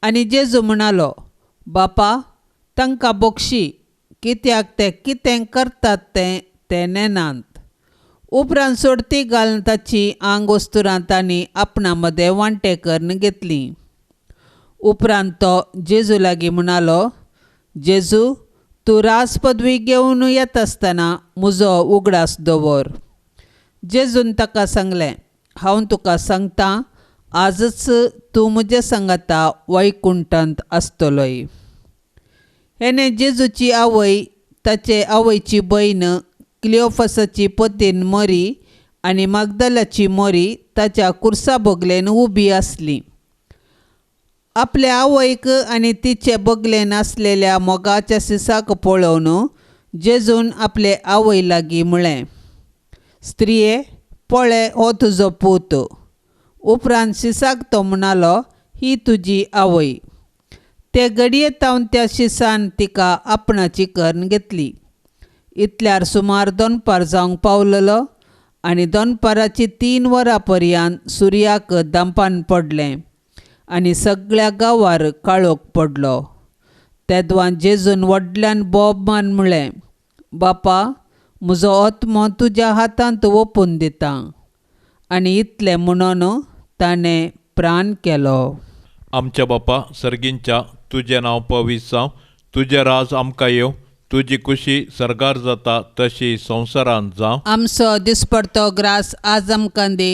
Speaker 3: आनी जेजू म्हणालो, बापा, तांकां बक्षी, कित्याक ते कितें करतात तें ते नेनात. उपरांत सोडती घालून ताची आंग वस्तुरां तांणी आपणा मदें वांटे करून घेतली. उपरांत तो जेजू लागीं म्हणालो, जेजू, तूं राज पदवी घेवन येता आसतना म्हजो उगडास दवर. जेजून ताका सांगलें, हांव तुका सांगता, आजच तूं म्हजे सांगाता वैकुंठांत आसतलोय. हेणें जेजूची आवय, ताचे आवयची भयण क्लियोफासाची पतीन मरी आनी मागदलाची मोरी ताच्या कुर्सा बगलेन उबी आसली. आपल्या आवयक आनी तिचे बगलेन आसलेल्या मोगाच्या सिसाक पळोवन जेजून आपले आवय लागीं म्हळें, स्त्रिये, पळय हो तुजो पूत. उपरांत सिसाक तो म्हणालो, ही तुजी आवय. ते घडये तावन त्या शिसान तिका आपणाची करून घेतली. इतल्यार सुमार दनपार जावंक पावलेलो आनी दनपाराची 3 वरां पर्यंत सुर्याक दांपान पडलें आनी सगळ्या गांवार काळोख पडलो. तेदवां जेजून व्हडल्यान बोब मान म्हळें, बापा, म्हजो आत्मो तुज्या हातांत ओंपून दिता. आनी इतलें म्हणून ताणें प्राण केलो.
Speaker 2: आमच्या बापा सर्गींच्या, तुजें नांव पवित्र जावं, तुजें राज आमकां येवं, तुजी कुशी सर्गार जाता तशी संवसारांत जावं.
Speaker 3: आमचो दिसपडतो ग्रास आज आमकां दी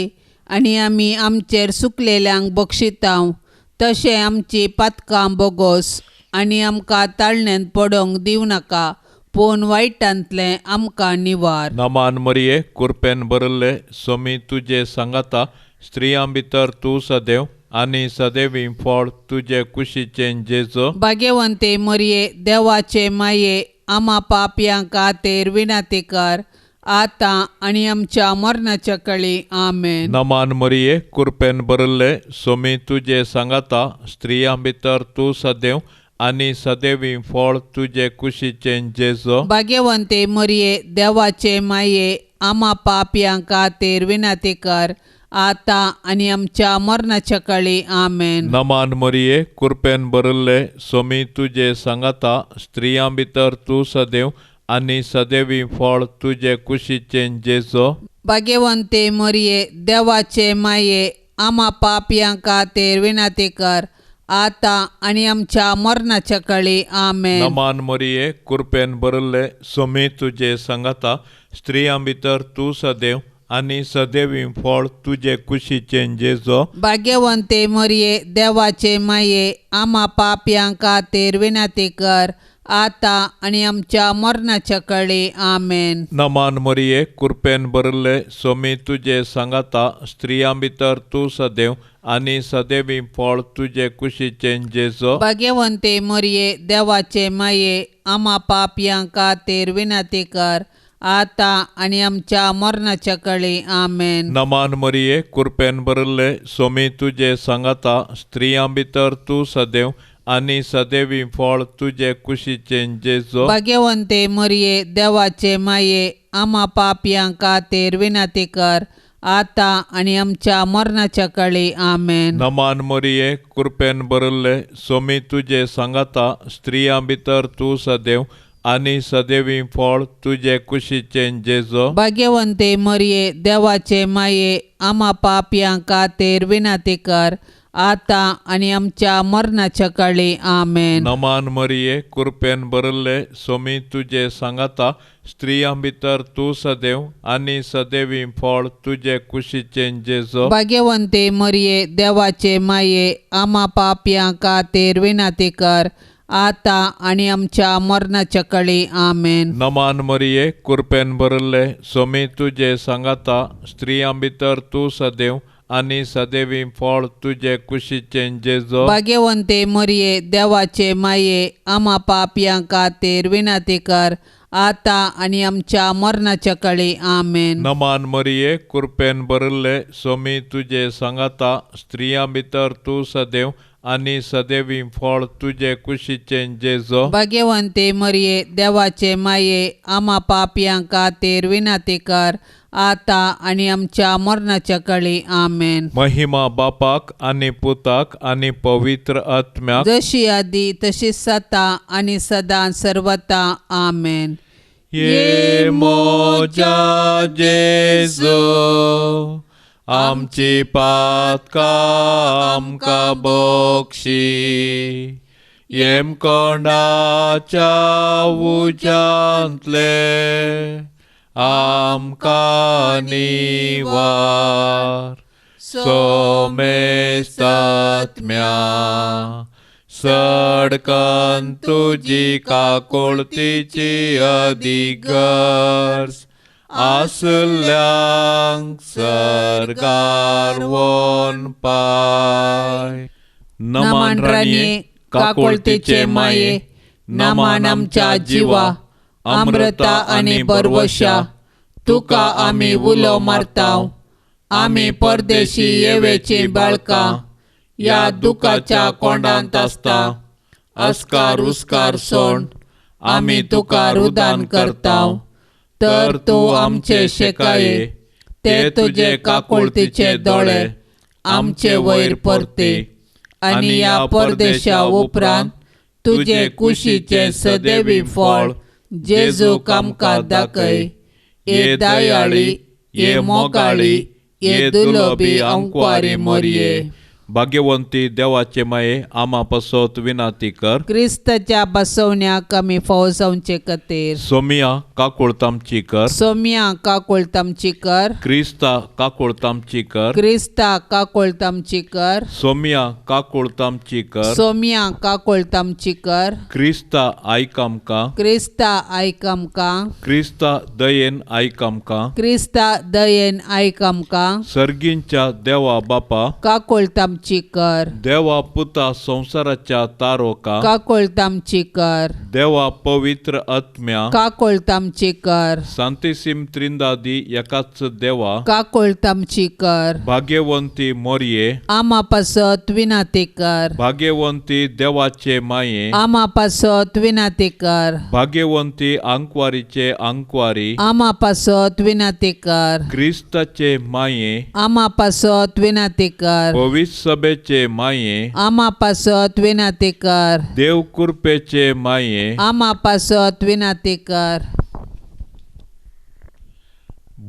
Speaker 3: आनी आमी आमचेर सुकलेल्यांक बक्षितांव तशें आमची पातकां बोगोस आनी आमकां ताळण्यांत पडोवंक दिवं नाका, पूण वायटांतलें आमकां निवार.
Speaker 2: नमान मरिये, कुरपेन भरिल्ले, सोमी तुजे सांगाता, स्त्रियां भितर तूं सदैव आनी सदैवी फळ तुजे कुशीचें जेजू.
Speaker 3: भाग्यवंते मरिये, देवाचे माये, आमा पापयां खातीर विनंती कर, आतां आनी आमच्या मरणाच्या कळी. आमेन.
Speaker 2: नमान मरिये, कुरपेन भरिल्ले, सोमी तुजे सांगाता, स्त्रियां भितर तूं सदैव आनी सदैवी फळ तुजे कुशीचें जेजू.
Speaker 3: भाग्यवंते मरिये, देवाचे माये, आमा पापयां खातीर विनंती कर, आतां आनी आमच्या मरणाच्या कळी. आमेन.
Speaker 2: नमान मरिये, कुरपेन भरिल्ले, सोमी तुजे सांगाता, स्त्रियां भितर तूं सदैव आनी सदैवी फळ तुजे कुशीचें जेजू.
Speaker 3: भाग्यवंते मरिये, देवाचे माये, आमा पापयां खातीर विनंती कर, आतां आनी आमच्या मरणाच्या कळी. आमेन.
Speaker 2: नमान मरिये, कुरपेन भरिल्ले, सोमी तुजे सांगाता, स्त्रियां भितर तूं सदैव आनी सदैवी फळ तुजे कुशीचें जेजू.
Speaker 3: भाग्यवंते मरिये, देवाचे माये, आमा पापयां खातीर विनंती कर, आतां आनी आमच्या मरणाच्या कळी. आमेन.
Speaker 2: नमान मरिये, कुरपेन भरिल्ले, सोमी तुजे सांगाता, स्त्रियां भितर तूं सदैव आनी सदैवी फळ तुजे कुशीचें जेजू.
Speaker 3: भाग्यवंते मरिये, देवाचे माये, आमा पापयां खातीर विनंती कर, आतां आनी आमच्या मरणाच्या कळी. आमेन.
Speaker 2: नमान मरिये, कुरपेन भरिल्ले, सोमी तुजे सांगाता, स्त्रियां भितर तूं सदैव आनी सदैवी फळ तुजे कुशीचें जेजू.
Speaker 3: भाग्यवंते मरिये, देवाचे माये, आमा पापयां खातीर विनंती कर, आतां आनी आमच्या मरणाच्या कळी. आमेन.
Speaker 2: नमान मरिये, कुरपेन भरिल्ले, सोमी तुजे सांगाता, स्त्रियां भितर तूं सदैव आनी सदैवी फळ तुजे कुशीचें जेजू.
Speaker 3: भाग्यवंते मरिये, देवाचे माये, आमा पापयां खातीर विनंती कर, आतां आनी आमच्या मरणाच्या कळी. आमेन.
Speaker 2: नमान मरिये, कुरपेन भरिल्ले, सोमी तुजे सांगाता, स्त्रियां भितर तूं सदैव आनी सदैवी फळ तुजे कुशीचें जेजू.
Speaker 3: भाग्यवंते मरिये, देवाचे माये, आमा पापयां खातीर विनंती कर, आतां आनी आमच्या मरणाच्या कळी. आमेन.
Speaker 2: नमान मरिये, कुरपेन भरिल्ले, सोमी तुजे सांगाता, स्त्रियां भितर तूं सदैव आनी सदैवी फळ तुजे कुशीचें जेजू.
Speaker 3: भाग्यवंते मरिये, देवाचे माये, आमा पापयां खातीर विनंती कर, आतां आनी आमच्या मरणाच्या कळी. आमेन.
Speaker 2: नमान मरिये, कुरपेन भरिल्ले, सोमी तुजे सांगाता, स्त्रियां भितर तूं सदैव आनी सदैवी फळ तुजे कुशीचें जेजो.
Speaker 3: भाग्यवंते मरिये, देवाचे माये, आमा पापयां खातीर विनंती कर, आतां आनी आमच्या मरणाच्या कळी. आमेन.
Speaker 2: महिमा बापाक आनी पुताक आनी पवित्र आत्म्याक,
Speaker 3: जशी आदी तशी सता आनी सदां सर्वता. आमेन.
Speaker 2: ये मोजा जेजू, आमची पातकां आमकां बक्षी, येमकोंडाच्या उज्यांतले आमकां निवार. सोमेस्तात्म्या सडकन तुजी काकोळतीची अधिगर्ज आसल्यांक सर्गार वोन पाय.
Speaker 3: नमन राणये, काकोळतीचे माये, नमन आमच्या जिवा, अमृता आनी बरवशा, तुका आमी उलो मारताव. आमी परदेशी येवेची बाळकां, ह्या दुखाच्या कोंडांत आसता.
Speaker 2: अस्कार उस्कार सोंड
Speaker 3: आमी तुका रुदान करताव, तर तूं आमचे शेकाये, ते तुजे काकुळतीचे दोळे आमचे वयर परते, आनी ह्या परदेशा उपरांत तुजे कुशीचें सदैवी फळ जेजूक आमकां दाखय. ये दयाळी, ये मोगाळी, ये दुलोबी अंकवारी मोरये.
Speaker 2: भाग्यवंती देवाचे माये, आमा पसत विनाती कर.
Speaker 3: क्रिस्ताच्या बसवण्याक आमी फावो जावचे खातीर.
Speaker 2: सोमिया काकुळतामची कर.
Speaker 3: सोम्या काकुळतामची कर.
Speaker 2: क्रिस्ता काकुळतामची कर.
Speaker 3: क्रिस्ता काकुळतामची कर.
Speaker 2: सोमिया काकुळतामची कर.
Speaker 3: सोम्या काकुळतामची कर.
Speaker 2: क्रिस्ता आयक आमकां.
Speaker 3: क्रिस्ता आयक आमकां.
Speaker 2: क्रिस्ता दयेन आयक आमकां.
Speaker 3: क्रिस्ता दयेन आयक आमकां.
Speaker 2: सर्गींच्या देवा बापा,
Speaker 3: काकुळतामची कर.
Speaker 2: देवा पुता संवसाराच्या तारोका,
Speaker 3: काकुळतामची कर.
Speaker 2: देवा पवित्र आत्म्या,
Speaker 3: काकुळतामची कर.
Speaker 2: सांतिसीम त्रिंदादी एकाच देवा,
Speaker 3: काकुळतामची कर.
Speaker 2: भाग्यवंती मोरये,
Speaker 3: आमा पासत विनाती कर.
Speaker 2: भाग्यवंती देवाचे माये,
Speaker 3: आमा पासत विनाती कर.
Speaker 2: भाग्यवंती आंकवारीचे आंकवारी,
Speaker 3: आमा पासत विनाती कर.
Speaker 2: क्रिस्ताचे माये,
Speaker 3: आमा पासत विनाती कर.
Speaker 2: पवित्र सभेचे माये,
Speaker 3: आमा पासत विनाती कर.
Speaker 2: देव कृपेचे माये,
Speaker 3: आमा पासत विनाती कर.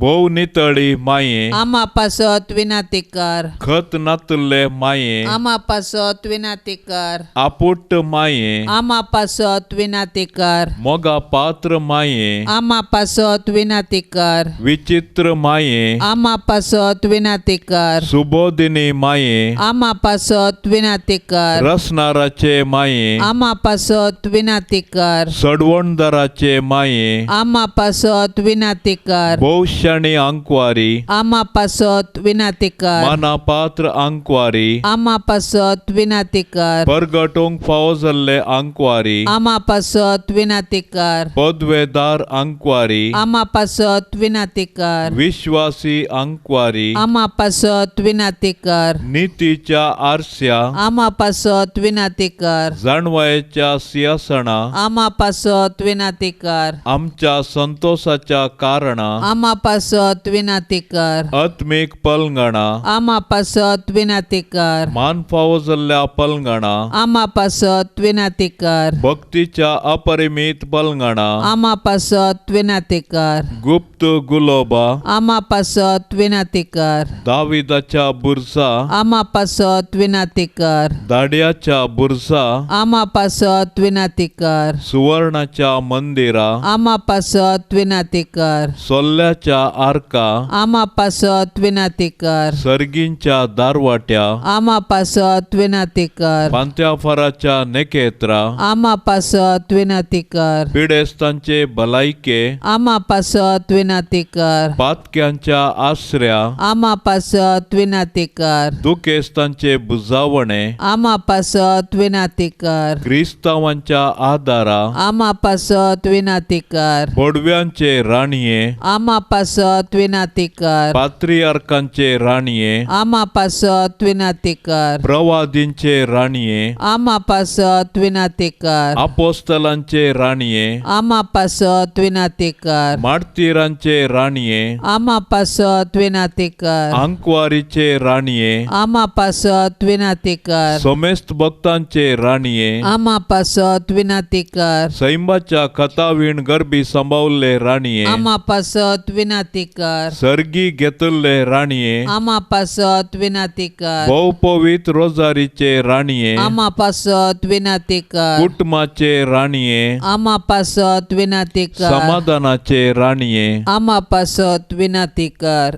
Speaker 2: भोव नितळी माये,
Speaker 3: आमा पासत विनाती कर.
Speaker 2: खत नातुल्ले माये,
Speaker 3: आमा पासत विनाती कर.
Speaker 2: आपुट्ट माये,
Speaker 3: आमा पासत विनाती कर.
Speaker 2: मोगा पात्र माये,
Speaker 3: आमा पासत विनाती कर.
Speaker 2: विचित्र माये,
Speaker 3: आमा पासत विनाती कर.
Speaker 2: सुबोधिनी माये,
Speaker 3: आमा पासत विनाती कर.
Speaker 2: रसनाराचे माये,
Speaker 3: आमा पासत विनाती कर.
Speaker 2: सडवणदाराचे माये,
Speaker 3: आमा पासत विनाती कर.
Speaker 2: भोवशाणी आंकवारी,
Speaker 3: आमा पासत विनाती कर.
Speaker 2: मानापात्र आंकवारी,
Speaker 3: आमा पासत विनाती कर.
Speaker 2: परगटूंक फावो जाल्ले आंकवारी,
Speaker 3: आमा पासत विनाती कर.
Speaker 2: पदवेदार आंकवारी,
Speaker 3: आमा पासत विनाती कर.
Speaker 2: विश्वासी आंकवारी,
Speaker 3: आमा पासत विनाती कर.
Speaker 2: नितीच्या आरस्या,
Speaker 3: आमा पासत विनाती कर.
Speaker 2: जाणवायेच्या सिंहासना,
Speaker 3: आमा पासत विनाती कर.
Speaker 2: आमच्या संतोषाच्या कारणा,
Speaker 3: आमा पासत विनाती कर.
Speaker 2: आत्मीक पलंगणा,
Speaker 3: आमा पासत विनाती कर.
Speaker 2: मान फावो जाल्ल्या पलंगणा,
Speaker 3: आमा पासत विनाती कर.
Speaker 2: भक्तीच्या अपरिमीत पलंगणा,
Speaker 3: आमा पासत विनाती कर.
Speaker 2: गुप्त गुलोबा,
Speaker 3: आमा पासत विनाती कर.
Speaker 2: दाविदाच्या बुरसा,
Speaker 3: आमा पासत विनाती कर.
Speaker 2: दाड्याच्या बुरसा,
Speaker 3: आमा पासत विनाती कर.
Speaker 2: सुवर्णाच्या मंदिरा,
Speaker 3: आमा पासत विनाती कर.
Speaker 2: सोल्ल्याच्या आर्का,
Speaker 3: आमा पासत विनाती कर.
Speaker 2: सर्गींच्या दारवाट्या,
Speaker 3: आमा पासत विनाती कर.
Speaker 2: पांत्याफाराच्या नेकेत्रा,
Speaker 3: आमा पासत विनाती कर.
Speaker 2: पिडेस्तांचे भलायके,
Speaker 3: आमा पासत विनाती कर.
Speaker 2: पातक्यांच्या आसऱ्या,
Speaker 3: आमा पासत विनाती कर.
Speaker 2: दुखेस्तांचे बुजावणे,
Speaker 3: आमा पासत विनाती कर.
Speaker 2: क्रिस्तांवांच्या आदारा,
Speaker 3: आमा पासत विनाती कर.
Speaker 2: बोडव्यांचे राणये,
Speaker 3: आमा पासत पासत विनाती कर.
Speaker 2: पात्रियार्कांचे राणये,
Speaker 3: आमा पासत विनाती कर.
Speaker 2: प्रवादींचे राणये,
Speaker 3: आमा पासत विनाती कर.
Speaker 2: आपोस्तलांचे राणये,
Speaker 3: आमा पासत विनाती कर.
Speaker 2: मार्तीरांचे राणये,
Speaker 3: आमा पासत विनाती कर.
Speaker 2: आंकवारीचे राणये,
Speaker 3: आमा पासत विनाती कर.
Speaker 2: समेस्त भक्तांचे राणये,
Speaker 3: आमा पासत विनाती कर.
Speaker 2: सैंबाच्या कथावीण गरबी सांबावल्ले राणये,
Speaker 3: आमा पासत विनाती कर.
Speaker 2: सर्गी घेतल्ले राणये,
Speaker 3: आमा पासत विनाती कर.
Speaker 2: भोव पवित्र रोजारीचे राणये,
Speaker 3: आमा पासत विनाती कर.
Speaker 2: कुटुंबाचे राणये,
Speaker 3: आमा पासत विनाती कर.
Speaker 2: समाधानाचे राणये,
Speaker 3: आमा पासत विनाती कर.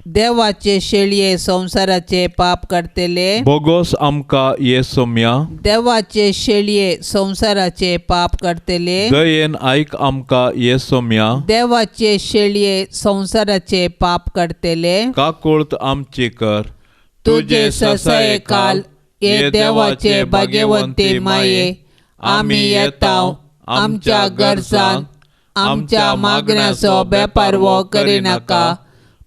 Speaker 3: देवाचे शेळये संवसाराचे पाप काडटले,
Speaker 2: बोगोस आमकां ये सोम्या,
Speaker 3: देवाचे शेळये संवसाराचे पाप काडटले,
Speaker 2: दयेन आयक आमकां ये सोम्या,
Speaker 3: देवाचे शेळये संवसाराचे पाप काडटले,
Speaker 2: काकुळत आमची कर.
Speaker 3: तुजे ससाये काल हे देवाचे भाग्यवंती माये, आमी येता आमच्या गरजान आमच्या मागण्याचो बेपारवो करिनाका,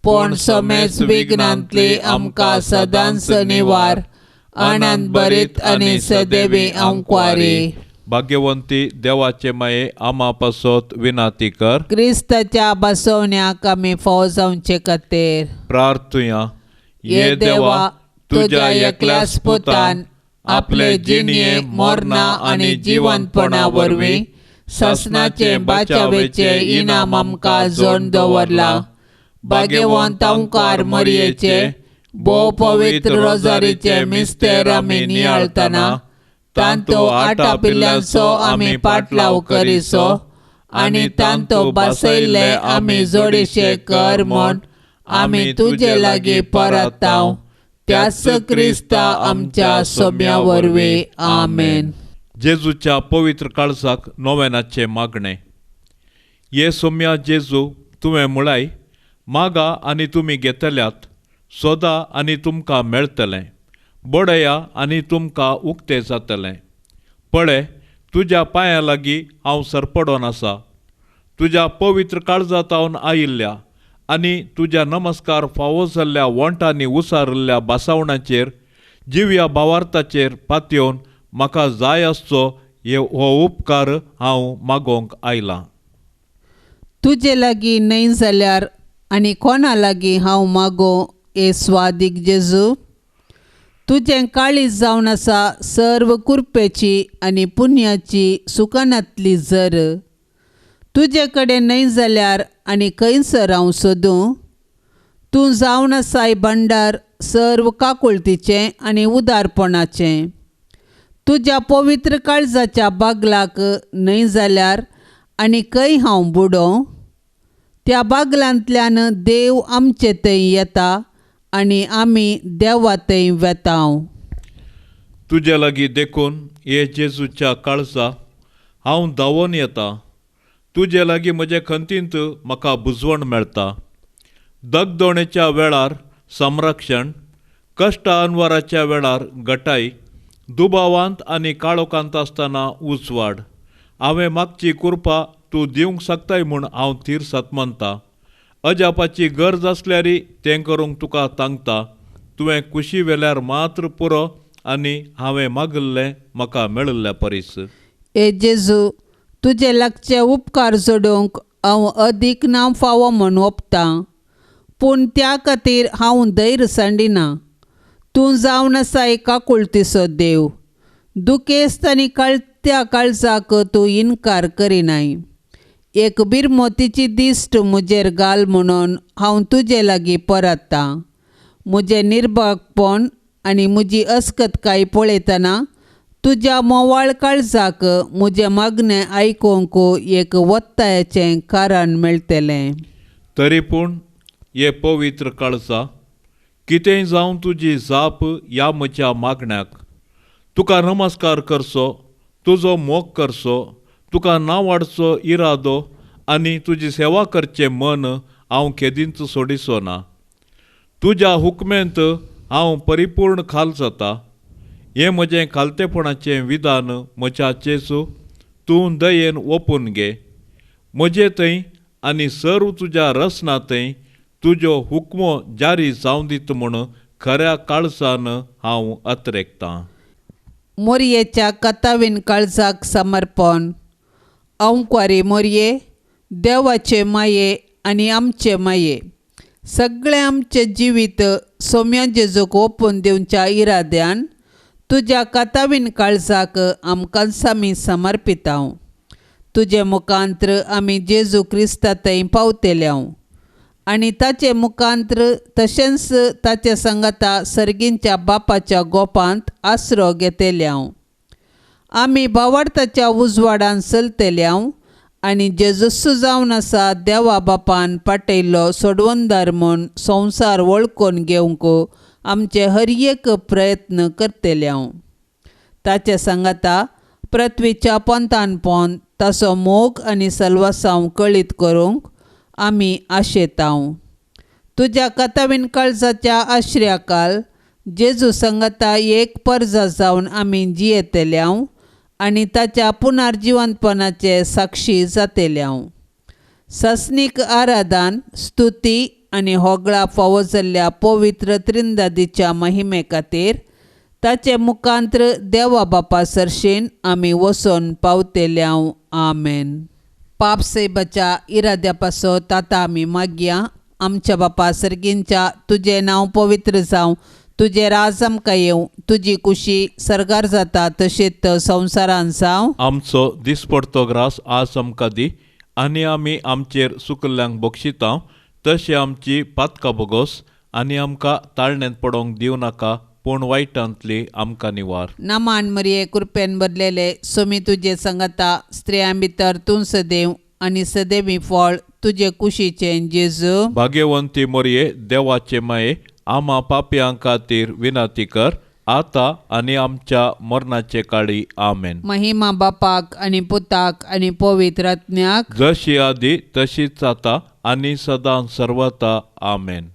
Speaker 3: पूण समेज विघ्नांतली आमकां सदांच निवार. आनंद भरीत आनी सदैवी आंकवारी.
Speaker 2: भाग्यवंती देवाचे माये, आमा पासत विनाती कर.
Speaker 3: क्रिस्ताच्या बसवण्याक आमी फाव जावचे खातीर
Speaker 2: प्रार्थुया.
Speaker 3: ये देवा, तुज्या एकल्याच पुतान आपले जिणये मरणा आनी जिवंतपणा वरवीं सासणाचे बाचावेचे इनाम आमकां जोडून दवरलां. भाग्यवंत अंकार मरयेचे भोव पवित्र रोजारीचे मिस्तेर आमी नियाळतना तांतो आटापिल्ल्यांचो आमी पाटलाव करिसो आनी तांतो बसयल्ले आमी जोडीशे कर म्हूण आमी तुजे लागीं परताव. त्याच क्रिस्ता आमच्या सोम्या वरवीं. आमेन.
Speaker 2: जेजूच्या पवित्र काळजाक नोवेनाचें मागणें. ये सोम्या जेजू, तुवें म्हळाय, मागा आनी तुमी घेतल्यात, सोदा आनी तुमकां मेळटलें, बडया आनी तुमकां उक्तें जातलें. पळय, तुज्या पांयां लागीं हांव सरपडोन आसा. तुज्या पवित्र काळजांत आयिल्ल्या आनी तुज्या नमस्कार फावो जाल्ल्या वोंठांनी उसारिल्ल्या बासावणाचेर जिव्या भावार्थाचेर पातयेवन म्हाका जाय आसचो हो उपकार हांव मागोवंक आयलां.
Speaker 3: तुजे लागीं न्हय जाल्यार आनी कोणा लागीं हांव मागो हे स्वादीक जेजू? तुजें काळीज जावन आसा सर्व कुरपेची आनी पुण्याची सुकानांतली जर. तुजे कडेन न्हय जाल्यार आनी खंयसर हांव सोदूं? तूं जावन आसाय भंडार सर्व काकुळतीचें आनी उदारपणाचें. तुज्या पवित्र काळजाच्या बागलाक न्हय जाल्यार आनी खंय हांव बुडों? त्या बागलांतल्यान देव आमचे थंय येता आनी आमी देवा थंय वेता.
Speaker 2: तुजे लागीं देखून हे जेजूच्या काळजा हांव धांवून येता. तुजे लागीं म्हजे खंतींत म्हाका बुजवण मेळटा. दगदोणेच्या वेळार संरक्षण, कश्ट अनवराच्या वेळार गटाय, दुबावांत आनी काळोखांत आसतना उजवाड. हांवें मागची कुरपा तूं दिवंक शकताय म्हूण हांव थीर सतमनता. अजापाची गरज आसल्यार तें करूंक तुका तांकता. तुवें कुशी वेल्यार मात्र पुरो आनी हांवें मागिल्लें म्हाका मेळिल्ल्या परीस.
Speaker 3: ए जेजू, तुजे लागचे उपकार जोडूंक हांव अदीक ना फावो म्हूण ओपतां, पूण त्या खातीर हांव धैर्य सांडिना. तूं जावन आसाय काकुळतीचो देव. दुखेस्त आनी कळत्या काळजाक तूं इनकार करिनाय. एक बिरमोतीची दिश्ट म्हजेर घाल म्हणून हांव तुजे लागीं परतां. म्हजें निर्भागपण आनी म्हजी अस्कतकाय पळयतना तुज्या मोवाळ काळजाक म्हजें मागणें आयकूंक एक वत्तायाचें कारण मेळटलें.
Speaker 2: तरी पूण हे पवित्र काळजा, कितेंय जावं तुजी जाप ह्या म्हज्या मागण्याक. तुका नमस्कार करचो, तुजो मोग करचो, तुका नांव वाडचो इरादो आनी तुजी सेवा करचें मन हांव केदींच सोडिचो ना. तुज्या हुकमेंत हांव परिपूर्ण खाल जाता. हें म्हजें खालतेपणाचें विधान म्हज्या जेजू, तूं दयेन ओपून घे. म्हजे थंय आनी सर्व तुज्या रसना थंय तुज्यो हुकमो जारी जावं दीत म्हूण खऱ्या काळजान हांव अत्रेकतां.
Speaker 3: मोरयेच्या कथावीन काळजाक समर्पण. अंकवारी मोरये, देवाचे माये आनी आमचे माये, सगळें आमचें जिवीत सोम्या जेजूक ओपून दिवच्या इराद्यान तुज्या कथावीन काळजाक आमकां आमी समर्पितांव. तुजे मुखांत्र आमी जेजू क्रिस्ता थंय पावतेल्यांव आनी ताचे मुखांत्र तशेंच ताचे संगता सर्गींच्या बापाच्या गोपांत आसरो घेतल्यांव. आमी भावार्थाच्या उजवाडान चलतल्यांव आनी जेजूस जावन आसा देवा बापान पाटयल्लो सोडवणदार म्हूण संवसार वळखून घेवंक आमचे हर एक प्रयत्न करतल्यांव. ताचे सांगाता पृथ्वीच्या पोंतान पोंत ताचो मोग आनी सलवासांव कळीत करूंक आमी आशेतांव. तुज्या कथावीन काळजाच्या आश्र्याकाल जेजू संगता एक परजा जावन आमी जियेतल्यांव आनी ताच्या पुनर्जिवंतपणाचे साक्षी जातल्यांव. सस्नीक आराधन, स्तुती आनी होगळा फावो जाल्ल्या पवित्र त्रिंदादीच्या महिमे खातीर ताचे मुखांत्र देवा बापा सरशीन आमी वचोन पावतेल्यांव. आमेन. पाप सैबाच्या इराद्या पासत आतां आमी मागया. आमच्या बापा सर्गींच्या, तुजें नांव पवित्र जावं, तुजें राज आमकां येवं, तुजी कुशी सर्गार जाता तशीच संवसारान जावं.
Speaker 2: आमचो दिसपडतो ग्रास आज आमकां दी आनी आमी आमचेर सुकल्ल्यांक बक्षितां तशें आमची पातकां बोगोस आनी आमकां ताळण्यांत पडोवंक दिवं नाका, पूण वायटांतली आमकां निवार.
Speaker 3: नामान मरिये, कृपेन भरलेले, सोमी तुजे संगता, स्त्रियां भितर तूं सदैव आनी सदैवी फळ तुजे कुशीचें जेजू.
Speaker 2: भाग्यवंती मरिये, देवाचे माये, आमा पापयां खातीर विनंती कर आतां आनी आमच्या मरणाचे काळी. आमेन.
Speaker 3: महिमा बापाक आनी पुताक आनी पवित्र आत्म्याक,
Speaker 2: जशी आदी तशीच आतां आनी सदां सर्वता. आमेन.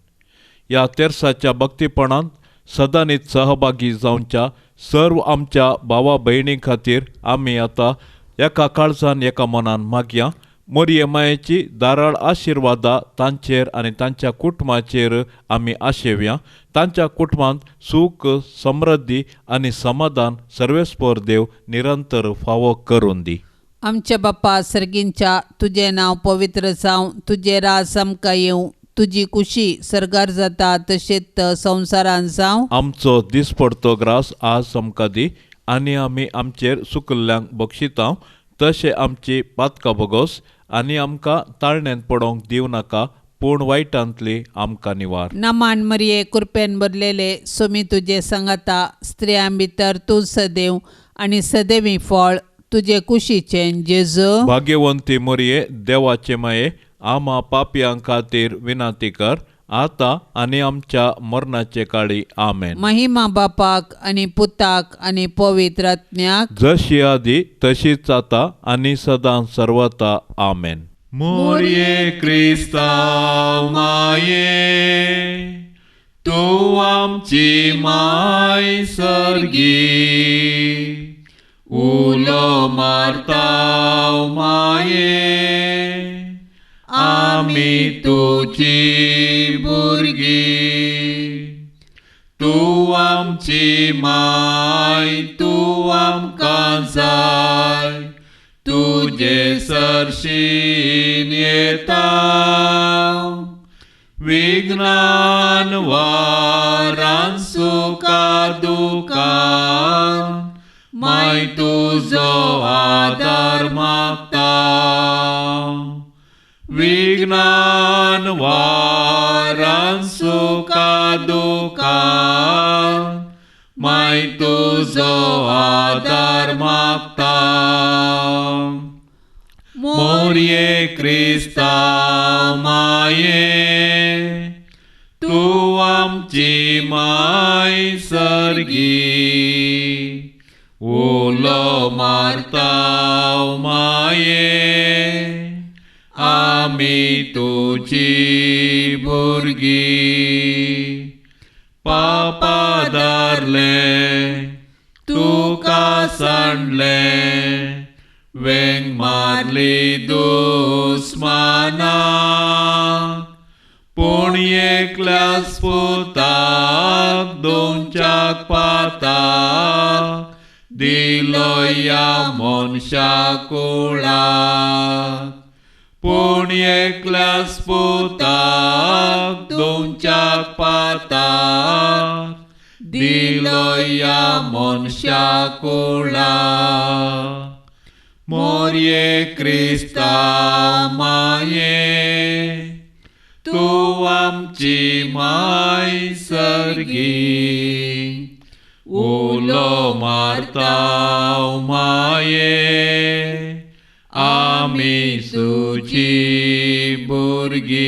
Speaker 2: ह्या तेर्साच्या भक्तीपणान सदांनीच सहभागी जावच्या सर्व आमच्या भावा भयणी खातीर आमी आतां एका काळजान एका मनान मागया. मोरये मायेची दाराळ आशिर्वादा तांचेर आनी तांच्या कुटुंबाचेर आमी आशेवया. तांच्या कुटुंबांत सूख, समृद्धी आनी समाधान सर्वेस्पर देव निरंतर फावो करून दी.
Speaker 3: आमच्या बापा सर्गींच्या, तुजें नांव पवित्र जावं, तुजें राज आमकां येवं, तुजी कुशी सर्गार जाता तशेंच संवसारान जावं.
Speaker 2: आमचो दिसपडतो ग्रास आज आमकां दी आनी आमी आमचेर सुकल्ल्यांक बक्षितांव तशें आमची पातकां बोगोस आनी आमकां ताळण्यांत पडोवंक दिवं नाका, पूण वायटांतली आमकां निवार.
Speaker 3: नामान मरिये, कृपेन भरलेले, सोमी तुजे संगता, स्त्रियां भितर तूं सदैव आनी सदैवी फळ तुजे कुशीचें जेजू.
Speaker 2: भाग्यवंती मरिये, देवाचे माये, आमा पापयां खातीर विनंती कर आतां आनी आमच्या मरणाचे काळी. आमेन.
Speaker 3: महिमा बापाक आनी पुताक आनी पवित्र आत्म्याक,
Speaker 2: जशी आदी तशीच आतां आनी सदां सर्वता. आमेन. मोरये क्रिस्तांव माये, तूं आमची माय सर्गी, उलो मारताव माये, आमी तुजी भुरगीं. तूं आमची माय, तूं आमकां जाय, तुजे सरशीन येता. विघ्नान वारान सुखा दुखान माय तुजो आदार मागता. विघ्नान वारान सुखा दुखान माय तुजो आदार मागता. मोरये क्रिस्तांव माये, तूं आमची माय सर्गी, उलो मारताव माये, आमी तुजी भुरगीं. पापा धरले तुका सांडले, वेंग मारले बांदली दुस्माना पूण एकल्याच पुताक दोनच्याक पाताक दिलो ह्या मनशा कुळाक पूण एकल्याच पुताक दोनच्याक पाताक दिलो ह्या मनशा कुळाक मोरये क्रिस्ता माये तूं आमची माय सर्गी उलो मारता माये आमी तुजी भुरगीं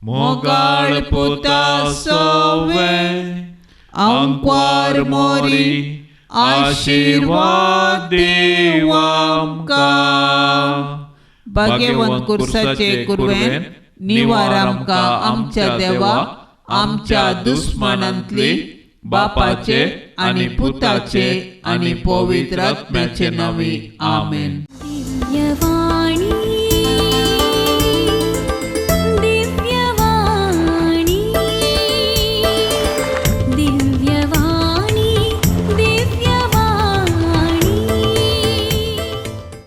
Speaker 2: मोगाळ पुता सोवे आंकवार मोरी आशिर्वाद दीव आमकां.
Speaker 3: भाग्यवंत कुर्साचे कुरवेन निवार आमकां आमच्या देवा आमच्या दुस्मानांतली बापाचे आनी पुताचे आनी पवित्र आत्म्याचे नांवी. आमेन.
Speaker 1: दिव्यवाणी.